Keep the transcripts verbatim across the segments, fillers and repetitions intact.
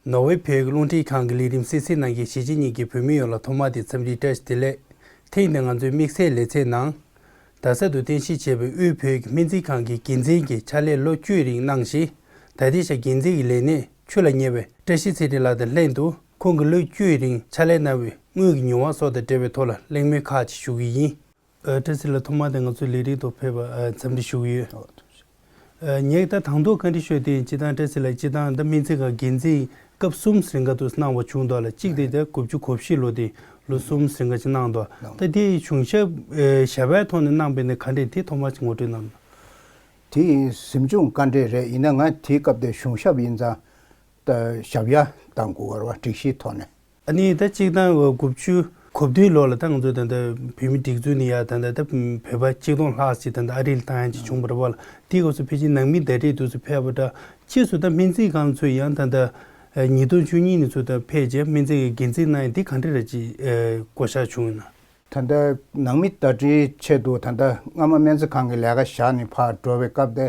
ནོར་ཝེ་བོད་ཀྱི་རླུང་འཕྲིན་ཁང་གི་ལས་རིམ་གསན་གཟིགས་གནང་མཁན་གཞིས་བྱེས་གཉིས་ཀྱི་བོད་མི་ཡོངས་ལ་ཐོག་མ་དེ་འཚམས་འདྲི་བཀྲ་ཤིས་བདེ་ལེགས། ཐེངས་འདིར་ང་ཚོའི་དམིགས་བསལ་ལེ་ཚན་ནང་། རྡ་ས་དུ་རྟེན་གཞི་བྱས་པའི་དབུས་བོད་ཀྱི་སྨན་རྩིས་ཁང་གི་འགན་འཛིན་གྱི་ཕྱག་ལས་ལོ་བཅུའི་རིང་གནང་ཞིང་། ད་ལྟའི་ཆར་འགན་འཛིན་གྱི་ལས་གནས་ཕྱི་ལ་གཉེར་བའི་བཀྲ་ཤིས་ཚེ་རིང་ལགས་དང་ལྷན་དུ་ཁོང་གིས་ལོ་བཅུའི་རིང་ཕྱག་ལས་གནང་བའི་དངུལ་གྱི་མྱོང་བ་སོགས་དང་འབྲེལ་བའི་ཐོག་ལ་གླེང་མོལ་ཁག་ཅིག་ཞུ་གི་ཡིན། ཨ། བཀྲ་ཤིས་ལགས་ཐོག་མར་དེ་ང་ཚོའི་ལས་རིམ་དུ་ཕེབས་པར་འཚམས་འདྲི་ཞུ་གི་ཡོད། ཨ། ངས་ད་དང་ཐོག་བཀའ་འདྲི་ཞུ་དེ་སྤྱིར་བཏང་བཀྲ་ཤིས་ལགས་སྤྱིར་བཏང་ད་སྨན་རྩིས་ཁང་འགན་འཛིན་སྐབས་གསུམ་རིང་ག་དུ་གནང་བ་བྱུང་འདུག་ལ། གཅིག་དེ་ད་དགུ་བཅུ་གོ་བཞི་ལོ་དེ་ལོ་གསུམ་རིང་ག་ཅིག་གནང་འདུག་ད་དེའི་གཞུང་ཞབས་ཨེ་ཞབས་པའི་ཐོག་ནས་གནང་པའི་ནས་ག་འདྲས་དེ་ཐོག་མར་ཅིག་ངོ་སྤྲོད་གནང་། དེ་ཡིན་གཟིམ་ཆུང་བཀའ་འདྲི་རེད། ཡིན་ན་ང་དེའི་སྐབས་དེ་གཞུང་ཞབས་ཡིན་ཙང་ད་ཞབས་ཡ་གཏང་དགོས་པ་རེད་བ། སྒྲིག་གཞིའི་ཐོག་ནས། ཨ་ནི་ད་གཅིག་དང་དགུ་བཅུ་གོ་བདུན་ལོ་ལ་ད་ང་ཚོ་ད་ལྟ་བོད་མི་སྒྲིག་འཛུགས་ནས་ཡ་ད་ལྟ་ད་བོད་པ་གཅིག་སྟོང་ལྷག་ཅིག་ད་ལྟ་ཨ་རི་ལ་བཏང་ཡ་ཅིག་བྱུང་བ་རེད་བ་ལ། དེའི་སྐབས་སུ་ཕལ་ཆེར་ནང་མི་བརྡ་སྤྲོད་དུས་སུ་ཕེབས་པ་འདྲ། ཕྱིས་སུ་ད་སྨན་རྩིས་ཁང་ཚོས་ཡང་ད་ལྟ་ཉིས་སྟོང་བཅུ་གཉིས་ནས་ཚུར་ད་ཕེབས་རྗེས་སྨན་རྩིས་ཀྱི་འགན་འཛིན་གནང་ཡ་དེ་ག་འདྲ་རེ་ཅིག་གོ་བཞག་བྱུང་ཡོད་ན། ད་ལྟ་ནང་མི་བརྡ་སྤྲོད་ཆེད་དུ་ད་ལྟ་སྔ་མ་སྨན་རྩིས་ཁང་གི་ལས་ཀ་བཞག་ནས་ཕར་འགྲོ་བའི་སྐབས་དེ།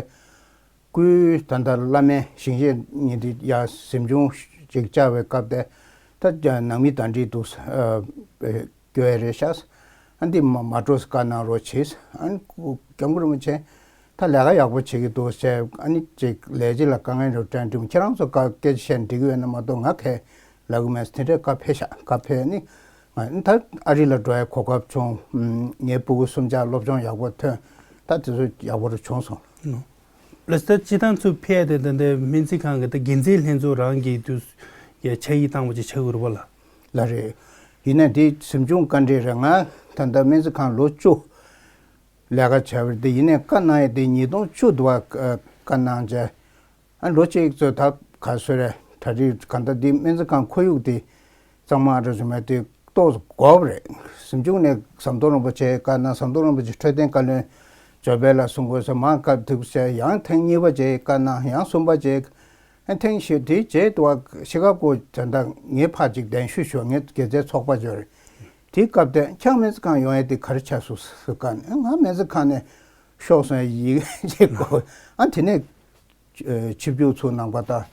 སྐུའི་ད་ལྟ་བླ་སྨན་ཞིང་གཤེགས་ཉིད་དེ་ཡ་གཟིམ་ཆུང་ཅིག་བཅར་བའི་སྐབས་དེ། ད་ནང་མི་བརྡ་སྤྲོད་དུ་ཨ་བསྐྱོད་ཡ་རེད་ཤག་ཨ་འདི་མ་མ་འགྲོ་བཀའ་གནང་རོགས་བྱེད། ཨ་ནི་སྐུ་སྐྱབས་མགོན་རིན་པོ་ཆེ་ད་ལས་ཀ་ཡག་པོ་བྱེད་ཀྱི་འདུག་ཟེར། ཨ་ནི་ཅིག་ལས་བྱེད་ལ་དཀའ་ངལ་རེ་དྲན་དུས་ཁྱེད་རང་ཚོ་བཀའ་སྐད་ཆ་བཤད་འགྲིག་གི་ཡོད་ན་མ་གཏོགས་ང་གས་ལབ་གི་མེད། དེ་འདྲའི་བཀའ་ཕེབས་ཤག་བཀའ་ཕེབས་ནི་ང་ད་ཨ་རི་ལ་འགྲོ་ཡ་གོ་སྐབས་བྱུང་། ངའི་སྤུ་གུ་གསུམ་ཆར་སློབ་སྦྱོང་ཡག་པོ་ཐོན། ད་དེ་ཚོ་ཡག་པོ་རུ་བྱུང་སོང་། ལགས་སོ། ད་སྤྱིར་བཏང་ཚུར་ཕེབས་ཏེ་ད་ལྟའི་སྨན་རྩིས་ཁང་གི་ད་འགན་འཛིན་ལྷན་ཚོགས་རང་གི་དུས་ཡ་ཕྱག་ཡིག་བཏང་བ་ཅིག་ཆགས་ཡོད་རེད་པ་ལགས། ལགས་རེད། ཡིན་ནའི་འདི་གཟིམ་ཆུང་བཀའ་འདྲི་རེད། ང་ད་ལྟ་སྨན་རྩིས་ཁང་ལོ་བཅུ་ལས་ཀ་བྱས་པ་རེད་དེ། ཡིན་ནའི་བཀའ་གནང་ཡས་དེ་ཉིས་སྟོང་བཅུ་དུ་བ་བཀའ་གནང་བྱས། ཨ་ལོ་གཅིག་ཚོད་ད་ག་སོ་རེད། ད་རེས་གང་ལྟར་འདི་སྨན་རྩིས་ཁང་ཁོར་ཡུག་དེ་གཙང་མ་ར་བཟོ་མ་དེ་ཏོག་ཙམ་དགོས་པ་རེད། གཟིམ་ཆུང་ནས་ཟམ་གདོང་རིན་པོ་ཆེ་བཀའ་གནང་། ཟམ་གདོང་རིན་པོ་ཆེ་འཕྲོད་བསྟེན་བཀའ་བློན་ཇོ་བལ་ལ་གསུང་དགོས་ཟེར། མ་བཀའ་ཐུབ་ཟེར། ཡང་ཐེངས་གཉིས་པ་བྱས་བཀའ་གནང་། ཡང་གསུམ་པ་བྱས། ཨ་ཐེངས་ཤིག་དེ་རྗེས་དུ་བ་ཤི་ཀ་གོ་ད་ལྟ་ངའི་ཕ་ཅིག་གདན་ཞུ་ཞུ། ངའི་དགེ་རྩའི་ཚོགས་པ་ཅིག་ཡོད་རེད། དེའི་སྐབས་དེ་ཁྱེད་སྨན་རྩིས་ཁང་ཡོང་ཡས་དེ་ག་རེ་ཆགས་སོང་ཟེར་བཀའ་ནས། ང་སྨན་རྩིས་ཁང་ནས་ཤོག་སོང་ཡིག་ཅིག་གོ། ཨ་དེ་ནས་ཆིབས་བསྒྱུར་ཚུར་གནང་པ་དང་།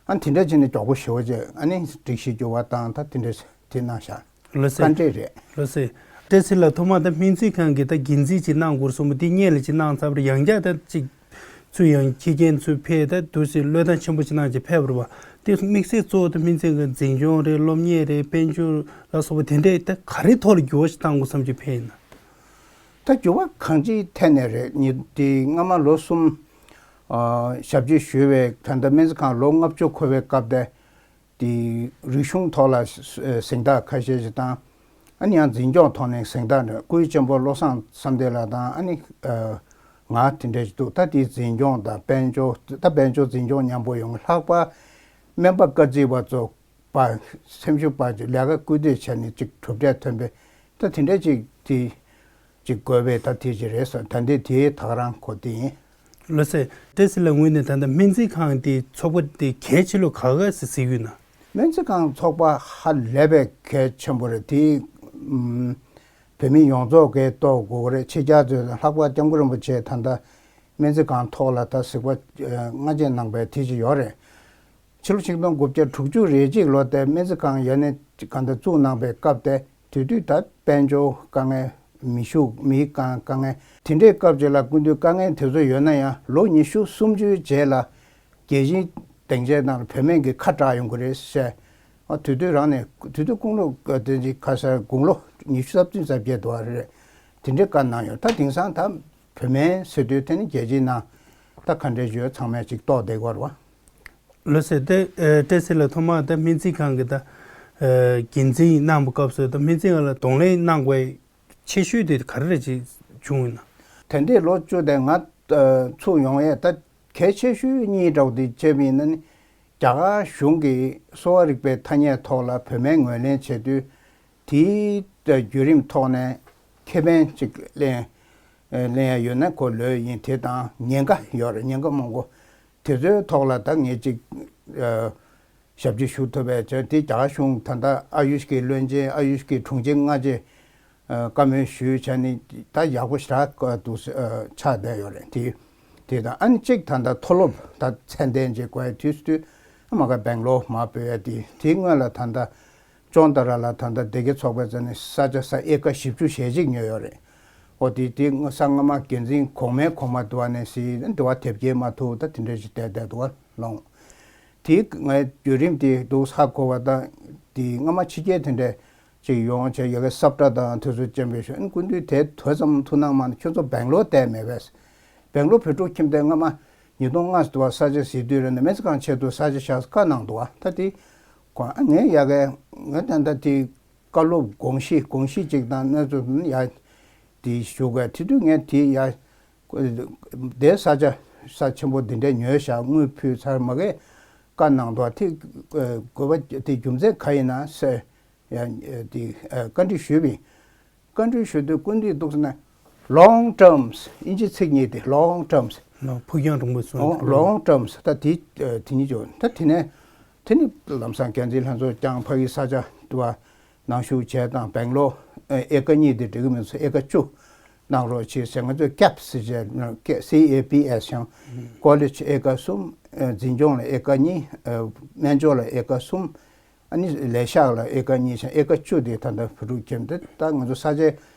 ཨ་དེ་འདྲ་བྱས་ནས་མགྱོགས་པོ་ཞེ་པོ་བྱས། ཨ་ནི་སྒྲིག་གཞི་འགྱུར་བ་བཏང་། ད་དེ་འདྲ་དེ་གནང་བཞག་ལགས་སེ། བཀའ་འདྲི་རེད། ལགས་སེ། བཀྲ་ཤིས་ལགས་ཐོག་མར་ད་སྨན་རྩིས་ཁང་གི་ད་འགན་འཛིན་ཅིག་གནང་དགོས་གསུངས་པ་དེ་སྔོན་ལ་ཅིག་གནང་ཚར་བ་རེད། ཡང་བསྐྱར་ད་ཅིག་ཚུར་ཡང་ཁྱི་རྒན་ཚུར་ཕེབས། ད་འདུག་སེ་བློས་བཏང་ཆེན་པོ་ཅིག་གནང་ཅིག་ཕེབས་པ་རེད་པ། དེ་དམིགས་བསལ་གཙོ་བོ་ད་སྨན་རྩིས་ཁང་འཛིན་སྐྱོང་རེད། སློབ་གཉེར་རེད། དཔལ་འབྱོར་ལ་སོགས་པ་དེ་འདྲས་ད་ག་རེ་ཐོག་ལ་འགྱུར་བ་ཅིག་གཏང་དགོས་བསམ་གྱི་ཕེབས་ཡིན་ན། ད་འགྱུར་བ་གང་ཅིའི་ཐད་ནས་རེད། ཉིན་དེ་སྔ་མ་ལོ་གསུམ་ཨ་ཞབས་ཕྱི་ཞུས་པའི་ད་ལྟ་སྨན་རྩིས་ཁང་ལོ་ལྔ་བཅུ་འཁོར་བའི་སྐབས་དེ། དེ་རིག་གཞུང་ཐོག་ལ་གཟེངས་རྟགས་ཁ་ཤས་ཤིག་དང་། ཨ་ནི་ཡང་འཛིན་སྐྱོང་ཐོག་ནས་གཟེངས་རྟགས་ནི་སྐུའི་གཅེན་པོ་བློ་བཟང་བསམ་གཏན་ལགས་དང་། ཨ་ནི་ང་དེ་འདྲ་ཞིག་འདུག་ད་དེའི་འཛིན་སྐྱོང་དང་དཔལ་འབྱོར། ད་དཔལ་འབྱོར་འཛིན་སྐྱོང་མཉམ་པོ་ཡོང་། ལྷག་པར་སྨན་པ་སྐར་རྩིས་པ་ཚོ་པ་སེམས་ཤུགས་པ་ཅིག་ལས་ཀ་སྐུལ་འདེད་བྱས་ནས་ཅིག་གྲུབ་འབྲས་ཐོན་པའི་ད་དེ་འདྲ་ཅིག་དེ་ཅིག་དགོས་པའི་ད་དེ་ཅིག་རེད་ཟེར། ད་འདི་དེའི་ད་ག་རང་གོ་དེ་ཡིན། ལགས་སེ། བཀྲ་ཤིས་ལགས་ངོས་ནས་ད་ལྟ་སྨན་རྩིས་ཁང་དེ་ཚོགས་པ་དེ་གལ་ཆེ་ལོས་ག་ག་ཟེར་གཟིགས་ཡོད་ན། སྨན་རྩིས་ཁང་ཚོགས་པ་ཧ་ལས་པའི་གལ་ཆེན་པོ་རེད། དེ་ཨུམ་བོད་མི་ཡོངས་རྫོགས་ཀྱིས་རྟོགས་དགོས་ཀྱི་རེད། ཕྱི་རྒྱལ་ཚོས་ལྷག་པར་སྐྱབས་མགོན་རིན་པོ་ཆེ་ད་ལྟ་སྨན་རྩིས་ཁང་ཐོག་ལ་ད་གཟིགས་པ་ཨ་སྔ་རྗེས་གནང་པའི་དེ་ཅིག་ཡོད་རེད། ཕྱི་ལོ་ཆིག་སྟོང་དགུ་བརྒྱ་དྲུག་ཅུ་རེ་གཅིག་ལོ་དེ་སྨན་རྩིས་ཁང་ཡ་ནས་གང་ལྟར་བཙུགས་གནང་པའི་སྐབས་དེ། དེ་དུས་ད་དཔལ་འབྱོར་དཀའ་ངལ། མི་ཤུགས་མིའི་དཀའ་དཀའ་ངལ། དེ་འདྲའི་སྐབས་ཅིག་ལ་སྐུ་མདུན་དཀའ་ངལ་དེ་ཚོ་ཡོད་ན་ཡང་ལོ་ཉི་ཤུ་སུམ་ཅུའི་རྗེས་ལ་རྒྱལ་སྤྱིའི་སྡིངས་ཆའི་ནང་ལ་བུད་མེད་ཀྱི་ཁ་གྲགས་ཡོང་གི་རེད་ཟེར། ཨ་དེ་དུས་རང་ནས་དེ་དུས་དགུང་ལོ་དེ་ཅིག་ཁ་སར་དགུང་ལོ་ཉི་ཤུ་རྩ་བདུན་རྩ་བརྒྱད་དུ་བ་རེད། དེ་འདྲའི་བཀའ་གནང་ཡོད། ད་དེང་སང་ད་བུད་མེད་ཟེར་དུས་དེ་ནི་རྒྱལ་སྤྱིའི་ནང་ད་ག་འདྲས་ཡོད་ཚང་མས་ཅིག་རྟོགས་བསྡད་ཀྱི་ཡོད་རེད་བ། ལགས་སེ། ད་ཨ་བཀྲ་ཤིས་ལགས་ཐོག་མར་ད་སྨན་རྩིས་ཁང་གི་ད་ཨ་འགན་འཛིན་གནང་བའི་སྐབས་སུ་ད་སྨན་རྩིས་ཁང་ལ་གདོང་ལེན་གནང་དགོས་ཆེ་ཤོས་དེ་ག་རེ་རེད་ཅིག་བྱུང་ཡོད་ན། དེ་འདྲའི་ལོ་བཅུ་དེ་ང་ཨ་ཚུར་ཡོང་ཡས་ད་གལ་ཆེ་ཤོས་གཉིས་འདྲ་བོ་དེ་བྱས་པ་ཡིན་ན་ནི། རྒྱ་གར་གཞུང་གིས་གསོ་བ་རིག་པའི་ཐ་སྙད་ཐོག་ལ་བུད་མེད་ངོས་ལེན་བྱེད་དུས། དེའི་བརྒྱུད་རིམ་ཐོག་ནས་ཁེ་ཕན་ཅིག་ལེན་ལེན་ཡ་ཡོད་ན་ཁོ་ལོས་ཡིན། དེ་དང་ཉེན་ཁ་ཡོད་རེད། ཉེན་ཁ་མང་པོ། དེ་ཚོའི་ཐོག་ལ་ད་ངས་ཅིག་ཨ་ཞབས་ཕྱི་ཞུ་ཐུབ་པའི་བྱས་དེ་རྒྱ་གར་གཞུང་ད་ལྟ་ཨ་ཡུཤ་གི་བློན་ཆེན། ཨ་ཡུཤ་གི་དྲུང་ཆེ་ལྔ་ཆེ་ཨ་བཀའ་མོལ་ཞུས་བྱས་ནས་ད་ཡག་པོ་ཞེ་དྲག་འདུག་ཨ་ཆགས་བསྡད་ཡོད་རེད། དེ་དེ་དང་ཨ་ནི་གཅིག་ད་ལྟ་མཐོ་སློབ་ད་ཚད་ལྡན་ཅིག་དགོས་དུས་སུ་ མ་ག་སྦེང་ལོར་མར་སྤོས་ཡ་དེ་དེའི་སྔོན་ལ་ད་ལྟ་ཅོང་ཏ་ར་ལ་ད་ལྟ་སྡེ་དགེ་ཚོགས་པའི་རྩ་ནས་ས་ཆ་ས་ཨེ་ཀ་བཞི་བཅུ་ཞེ་གཅིག་ཉོས་ཡོད་རེད། ཨོ་དེ་དེ་ས་སྔ་མ་འགན་འཛིན་གོང་མའི་གོང་མ་དུ་བ་ནས་སི་འདི་བ་དེབ་སྐྱེལ་མ་ཐུབ་ད་དེ་འདྲ་ཞིག་བསྡད་བསྡད་འདུག་བ་ལོང་། དེའི་ངའི་བརྒྱུད་རིམ་དེ་འདུག་ཧ་གོ་བ་ད་དེ་སྔ་མ་ཕྱི་རྒྱལ་དེ་འདྲ་ཅིག་ཡོང་བྱས་ཡ་གི་སབ་ཏྲ་དང་དུས་ཚོད་ཅན་པའི་ཤོད་ཨན་ཀུན་དུས་དེ་དོ་ཙམ་ཐུགས་སྣང་མ་ཁྱོད་ཚོ་སྦེང་ལོར་བསྡད་མེད་པས། སྦེང་ལོར་བོད་ཕྲུག་ཁྱིམ་སྡེ་སྔ་མ་ཉིས་སྟོང་ལྔ་དུ་བ་ས་ཆ་ཟིན་དུས་རེད་ན་སྨན་རྩིས་ཁང་ཆེད་དུ་ས་ཆ་བཞག་བཀའ་གནང་འདུག་བ་ད་དེ་གོ་ཨ་ངས་ཡ་གི་ངས་ད་ལྟ་དེ་བཀའ་སློབ་དགོངས་གཞི་དགོངས་གཞི་ཅིག་དང་གནས་ཚུལ་ཡ་དེ་ཞུ་ག་དེ་དུས་ངས་དེ་ཡ་དེ་ས་ཆ་ས་ཆེན་པོ་འདི་འདྲའི་ཉོས་བཞག་དངུལ་ཕུལ་ཚར་མ་གི་བཀའ་གནང་འདུག་བ་དེ་དགོས་པ་དེ་རྒྱུ་མཚན་ག་ཡིན་ན་ཟེར། ཡང་དེ་བཀའ་འདྲི་ཞུས་པས། བཀའ་འདྲི་ཞུ་དུས་ཀུན་དུས་འདུག་ཟེར་ན། long terms ཨིན་ཇི་ཚིག་གཉིས་དེ་long terms། ལོ་ཕུགས་རྒྱང་རིང་པོ་སོང་། ཨོ་long terms ད་དེ་དེ་གཉིས་ཅོ་ད་དེ་ནས་དེ་ནི་ལམ་སང་འགན་འཛིན་ལྷན་ཚོགས་ཀྱང་ཕ་གི་ས་ཆ་དུ་བ་ནང་ཞུགས་བྱས་དང་སྦེང་ལོར་ཨེ་ཀ་གཉིས་དེ་འགྲིག་གི་མིན་སོང་ཨེ་ཀ་བཅུ་གནང་རོགས་བྱེད་ཟེར་ང་ཚོས་ཀེབ་ཟེར་བྱས་ཀེ་སི་ཨེ་པི་ཨེས་ཡང་ཀོ་ལེཇ་ཨེ་ཀ་གསུམ་འཛིན་སྐྱོང་ལ་ཨེ་ཀ་གཉིས་སྨན་སྦྱོར་ལ་ཨེ་ཀ་གསུམ། ཨ་ནི་ལས་ཤག་ལ་ཨེ་ཀ་གཉིས་ཤང་ཨེ་ཀ་བཅུ་དེ་ད་ལྟ་བུ་ཕྲུག་ཁྱིམ་དེ་ད་ང་ཚོ་ས་ཆའི་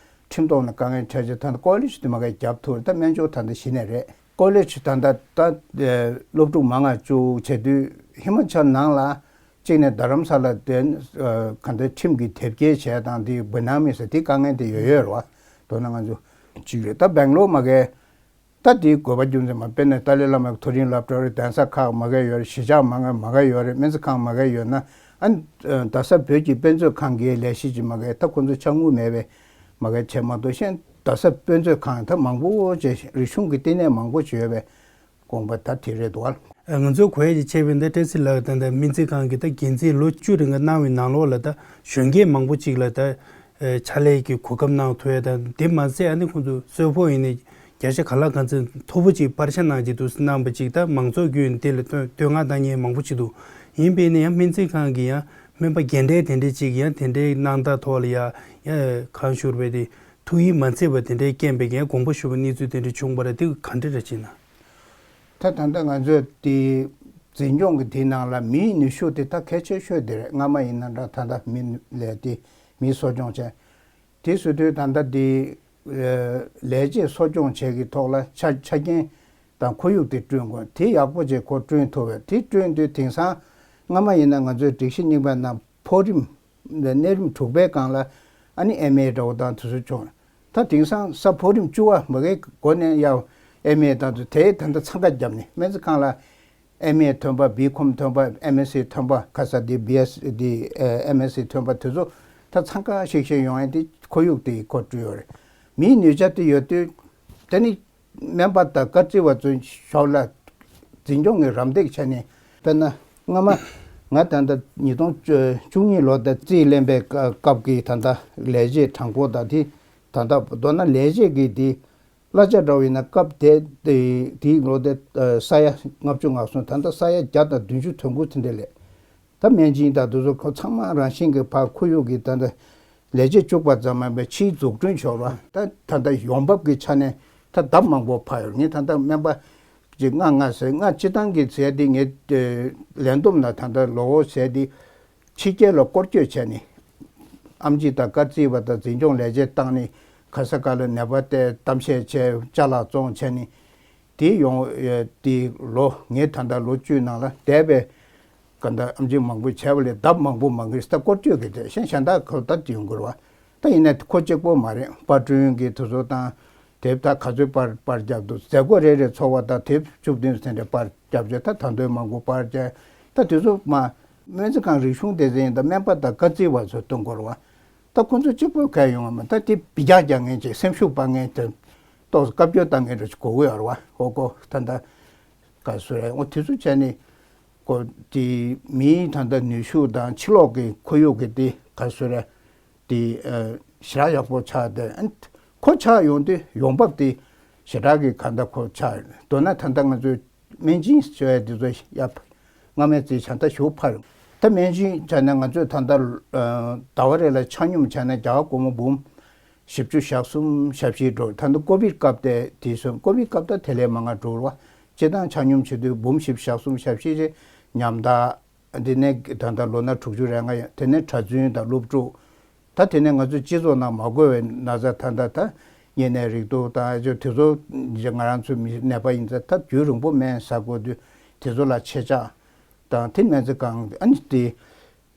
ཁྲིམས་ཐོག་ནས་དཀའ་ངལ་འཕྲད་ཆེད་ད་ལྟ་ཀོ་ལེཇ་དེ་མ་གའི་རྒྱབ་ཐུར་ད་སྨན་སྦྱོར་ད་ལྟ་གཞི་ནས་རེད། ཀོ་ལེཇ་ད་ལྟ་ད་སློབ་ཕྲུག་མང་ང་བཅུག་བྱེད་དུས་ཧི་མ་ཅལ་ནང་ལ་གཅིག་ནས་རྡ་རམ་ས་ལ་དེ་ག་འདྲ་ཁྲིམས་ཀྱི་དེབ་སྐྱེལ་བྱས་དང་དེ་བི་ནམ་མི་ས་དེ་དཀའ་ངལ་དེ་ཡོད་ཡོད་རེད་བ། མདོར་ན་ང་ཚོ་གཅིག་རེད་ད་སྦེང་ལོར་མ་གའི། ད་དེའི་དགོས་པ་རྒྱུ་མཚན་མ་དཔེར་ན་ཏཱ་ལའི་བླ་མའི་མཐོ་རིམ་སློབ་གྲྭ་རེད་གདན་ས་ཁག་མ་གའི་ཡོད་རེད་གཞིས་ཆགས་མ་གའི་མ་གའི་ཡོད་རེད་སྨན་རྩིས་ཁང་མ་གའི་ཡོད་ན་ཨ་ནི་རྡ་ས་བོད་ཀྱི་དཔེ་མཛོད་ཁང་གི་ལས་གཞི་ཅིག་མ་གའི་ད་ཁོ་ཚོ་ཆ་དངུལ་མེད་པས་མ་གའི་བྱས་མ་གཏོགས་གཞན་རྡ་ས་དཔེ་མཛོད་ཁང་ད་མང་པོ་ཅིག་རིག་གཞུང་གི་བསྟི་གནས་མང་པོ་ཅིག་ཡོད་པས་དགོངས་པ་ད་དེ་རེད་འདུག་ཨ། ང་ཚོའི་གོ་ཡ་ཅིག་བྱས་པས་འདི་བཀྲ་ཤིས་ལགས་ད་ལྟ་སྨན་རྩིས་ཁང་གི་ད་འགན་འཛིན་ལོ་བཅུ་རིང་ག་གནང་བའི་ནང་ལོགས་ལ་ད་གཞོན་སྐྱེས་མང་པོ་ཅིག་ལ་ད། ཕྱག་ལས་ཀྱི་གོ་སྐབས་གནང་ཐུབ་ཡ་དང་དེ་མ་ཟད་ཨ་ནི་ཁོང་ཚོ་གསོལ་ཕོགས་ཡིན་ནའི་བརྒྱ་ཆ་ག་ལ་ག་ཚོད་མཐོ་པོ་ཅིག་སྤར་ཆ་གནང་གི་འདུག་གནང་པ་ཅིག་ད་མང་ཚོགས་བརྒྱུད་ནས་དེ་ལ་བསྟོད་བསྟོད་བསྔགས་བཏང་མཁན་མང་པོ་ཅིག་འདུག་ཡིན་པས་ནི་ཡང་སྨན་རྩིས་ཁང་གི་ཡང་སྨན་པ་རྒན་གྲས་དེ་འདྲས་ཅིག་ཡང་དེ་འདྲའི་གནང་སྟངས་ཐོག་ལ་ཡ་ཡ་གང་ཞུ་རུ་བས་དེ་ཐུགས་ཡིད་མ་ཚིམ་པ་དེ་འདྲའི་རྐྱེན་པས་ཡང་དགོངས་པ་ཞུ་བ་གནས་ཚུལ་དེ་འདྲ་བྱུང་བ་རེད་དེ་ག་འདྲ་རེད་ཅེ་ན། ད་ད་ལྟ་ང་ཚོས་དེ་འཛིན་སྐྱོང་གི་དེའི་ནང་ལ་མིའི་ནུས་ཤུགས་དེ་ད་གལ་ཆེ་ཤོས་དེ་རེད། སྔ་མ་ཡིན་ན་འདྲ་ད་ལྟ་མི་ལས་དེ་མི་གསོ་སྐྱོང་བྱས། དེ་བཟོ་དུས་ད་ལྟ་དེ་ལས་བྱེད་གསོ་སྐྱོང་བྱེད་ཀྱི་ཐོག་ལ་ཆ་ཆ་རྐྱེན་དང་ཁོར་ཡུག་དེ་བསྐྲུན་དགོས། དེ་ཡག་པོ་བྱས་ཁོ་བསྐྲུན་ཐུབ་པས་དེ་བསྐྲུན་དུས་དེང་སང་སྔ་མ་ཡིན་ན་ང་ཚོའི་སྒྲིག་གཞི་རྙིང་པའི་ནང་འཕོ་རིམ་གནས་རིམ་དྲུག་པའི་སྒང་ལ་ཨ་ནི་ཨེམ་ཨེ་འདྲ་བོ་དང་དེ་ཚོ་བྱུང་། ད་དེང་སང་ས་འཕོ་རིམ་བཅུ་བ་མ་གའི་སྒོ་ནས་ཡང་ཨེམ་ཨེ་དང་དེ་ད་ལྟ་འཚང་ཁ་བརྒྱབ་ནས་སྨན་རྩིས་ཁང་ལ་ཨེམ་ཨེ་ཐོན་པ་བི་ཁོམ་ཐོན་པ་ཨེམ་ཨེས་སི་ཐོན་པ་ཁ་ས་དེ་བི་ཨེས་དེ་ཨེམ་ཨེས་སི་ཐོན་པ་དེ་ཚོ་ད་འཚང་ཁ་ཤིག་ཤིག་ཡོང་ཡ་དེ་ཁོར་ཡུག་དེ་ཁོ་བསྐྲུན་ཡོད་རེད། མིའི་ནུས་ཆ་དེ་ཡོད་དུས་དེ་ནི་སྨན་པ་དང་སྐར་རྩིས་པ་ཚོའི་ཞོར་ལ་འཛིན་སྐྱོང་གི་རམ་འདེགས་བྱས་ནས་དཔེར་ན་སྔ་མ་ང་ད་ལྟ་ཉིས་སྟོང་བཅུ་གཉིས་ལོ་ད་རྩིས་ལེན་པའི་སྐབས་ཀྱི་ད་ལྟ་ལས་བྱེད་གྲངས་འབོར་དང་དེ་ད་ལྟ་མདོར་ན་ལས་བྱེད་ཀྱི་དེ་གླ་ཆ་འདྲ་བོ་ཡིན་ན་སྐབས་དེ་དེ་དེའི་ལོ་དེ་ས་ཡ་ལྔ་བཅུ་ང་གསུམ་ད་ལྟ་ས་ཡ་བརྒྱ་དང་བདུན་ཅུ་དོན་དགུ་དེ་འདྲ་ལས། ད་སྨན་སྦྱིན་དང་དེ་ཚོ་ཁོ་ཚང་མ་རང་བཞིན་གྱི་ཕར་ཁོར་ཡུག་གི་ད་ལྟ་ལས་བྱེད་བཅུག་པ་ཙམ་མིན་པའི་ཕྱིའི་འཛུགས་སྐྲུན་ཤོར་བ་ད་ད་ལྟ་ཡོང་འབབ་ཀྱི་ཆ་ནས་ད་ལྡབ་མང་པོ་འཕར་ཡོད། ངས་ད་ལྟ་སྨན་པ་ཅིག་ལྔ་ལྔ་ཟེར་ལྔ་སྤྱི་བཏང་གི་ཟས་དེ་ངས་ལས་བསྡོམས་ན་ད་ལྟ་ལོ་ཟས་དེ་ཕྱི་རྒྱལ་ལ་སྐོར་སྐྱོད་བྱས་ནས་ཨེམ་ཆི་དང་སྐར་རྩིས་པ་དང་འཛིན་སྐྱོང་ལས་བྱེད་བཏང་ནས་ག་ས་ག་ལ་ནད་པ་དེ་གཏམ་བཤད་བྱས་ཅ་ལག་བཙོང་བྱས་ནས་དེ་ཡོང་དེ་ལོ་ངས་ད་ལྟ་ལོ་བཅུའི་ནང་ལ་འདས་པའི་ག་འདྲ་ཨེམ་ཆི་མང་པོ་བྱས་པ་ལས་ལྡབ་མང་པོ་མང་གི་རེད། ད་སྐོར་སྐྱོད་ཀྱི་རེད། གཞན་གཞན་དག་ཁོ་ད་ཡོང་དགོས་རེད་བ། ད་ཡིན་ན་ཁོ་གཅིག་པོ་མ་རེད། པར་སྐྲུན་གྱི་དུས་ཚོད་དང་དེབ་ད་ག་ཚོད་པར་པར་རྒྱབ་འདུག་མཛད་སྒོ་རེ་རེ་ཚོགས་པ་དང་དེབ་བཅུ་བདུན་དེ་འདྲ་པར་རྒྱབ་བྱས་ད་ད་དུང་མང་པོ་པར་རྒྱབ་ད་དུས་ཚོད་མ་སྨན་རྩིས་ཁང་རིག་གཞུང་སྡེ་ཚན་ཡིན་ད་སྨན་པ་དང་སྐར་རྩིས་པ་ཚོ་གཏོང་དགོས་རེད་བ། ད་ཁོ་ཚོ་གཅིག་པོ་ག་ཡོང་བ་མ་ད་དེ་བི་རྒྱག་རྒྱག་མཁན་ཅིག་སེམས་ཤུགས་སྤར་མཁན་དེ་ཏོག་ཙམ་བཀའ་བཀྱོན་བཏང་མཁན་རེ་ཞིག་དགོས་ཀྱི་ཡོད་རེད་བ། ཧོ་ཀོ་ད་ད་ག་སུ་རེད། འོ་དེ་ཚོ་བྱས་ནས་ཀོ་དེ་མིའི་ད་ལྟ་ནུས་ཤུགས་དང་ཕྱི་ལོགས་ཀྱི་ཁོར་ཡུག་གི་དེ་ག་སུ་རེད་དེ་ཞེ་དྲག་ཡག་པོ་ཆགས་ཏེ་ཨ་ཁོ་ཆགས་ཡོང་དུས་ཡོང་འབབ་དེ་ཞེ་དྲག་གི་ག་འདྲ་ཁོ་ཆགས་མདོར་ན་ད་ལྟ་ང་ཚོའི་སྨན་སྦྱིན་ཟེར་བའི་དེ་ཚོ་ཡ་སྔ་མའི་རྩིས་བྱ་ད་ཞུ་ཕར་ད་སྨན་སྦྱིན་བྱས་ན་ང་ཚོས་ད་ལྟ་ཟླ་བ་རེ་ལ་ཆ་སྙོམས་བྱས་ན་རྒྱ་གར་སྒོར་མོ་འབུམ་བཞི་བཅུ་ཞག་གསུམ་ཞག་བཞི་འགྲོ། ད་ལྟ་ཀོ་བིད་སྐབས་དེ་དེ་སོང་ཀོ་བིད་སྐབས་ད་དེ་ལས་མང་ང་འགྲོ་བ་སྤྱི་བཏང་ཆ་སྙོམས་བྱེད་དུས་འབུམ་བཞི་བཅུ་ཞག་གསུམ་ཞག་བཞི་རེ་ཉམ་ཐག་ དེ་ནས་ད་ལྟ་ལོ་ན་དྲུག་ཅུ་རེ་ལྔ་ཡོད། དེ་ནས་གྲྭ་བཙུན་དང་སློབ་ཕྲུག་ད་དེ་ནས་ང་ཚོའི་སྤྱི་ཚོགས་ནང་མ་གོ་བའི་ན་ཚ་ད་ལྟ་ད་གཉན་ནད་རེག་དུག་དང་ཨ་ཅོ་དེ་ཚོ་ང་རང་ཚོའི་མི་ནད་པ་ཡིན་ཙང་ད་རྒྱུན་རིང་པོ་སྨན་ཟ་དགོས་དུས་དེ་ཚོ་ལ་ཆེད་བཅག་དང་དེ་སྨན་རྩིས་ཁང་ཨ་ནི་དེ་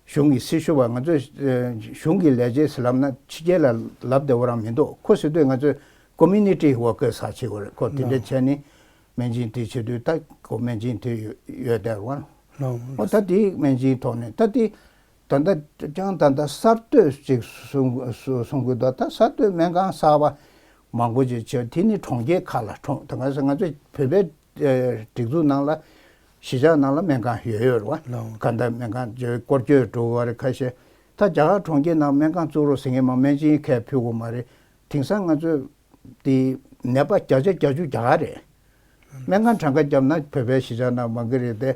གཞུང་གི་སྲི་ཞུ་བ་ང་ཚོས་ཨ་གཞུང་གི་ལས་བྱེད་ཟེར་ལབ་ན་ཕྱི་རྒྱལ་ལ་ལབ་བདེ་བོ་རང་མི་འདུག་ཁོ་ཟེར་དུས་ང་ཚོས་community worker ཟེར་བྱེད་དགོས་རེད། ཁོ་དེ་འདྲ་བྱས་ནས་སྨན་སྦྱིན་དེ་བྱེད་དུས་ད་ཁོ་སྨན་སྦྱིན་དེ་ཡོད་ཡོད་བསྡད་རེད་བ། ལགས་འོ་ད་དེའི་སྨན་སྦྱིན་ཐོག་ནས་ད་དེ་ད་ལྟ་ཀྱང་ད་ལྟ་གསར་གཏོད་ཅིག་གསུང་གསུང་གསུང་གི་འདུག་ད་གསར་གཏོད་སྨན་ཁང་གསར་བ་མང་པོ་ཅིག་བྱས། དེ་ནི་གྲོང་ཁྱེར་ཁག་ལ་གྲོང་ད་ག་ས་ང་ཚོ་བོད་པའི་ཨ་སྒྲིག་འཛུགས་ནང་ལ་གཞིས་ཆགས་ནང་ལ་སྨན་ཁང་ཡོད་ཡོད་རེད་བ། ལགས་འོ། ག་འདྲ་སྨན་ཁང་ཅིག་སྐོར་སྐྱོད་འགྲོ་བ་རེད་ཁ་ཤས། ད་རྒྱ་གར་གྲོང་ཁྱེར་ནང་སྨན་ཁང་བཙུགས་རོགས་ཟེར་མཁན་མང་སྨན་སྦྱིན་ཁས་ཕུལ་དགོས་མ་རེད། དེང་སང་ང་ཚོ་དེ་ནད་པ་བརྒྱ་ཆ་བརྒྱད་ཅུ་རྒྱ་གར་རེད། སྨན་ཁང་གྲངས་ཀ་བརྒྱབ་ན་བོད་པའི་གཞིས་ཆགས་ནང་མང་གི་རེད་དེ།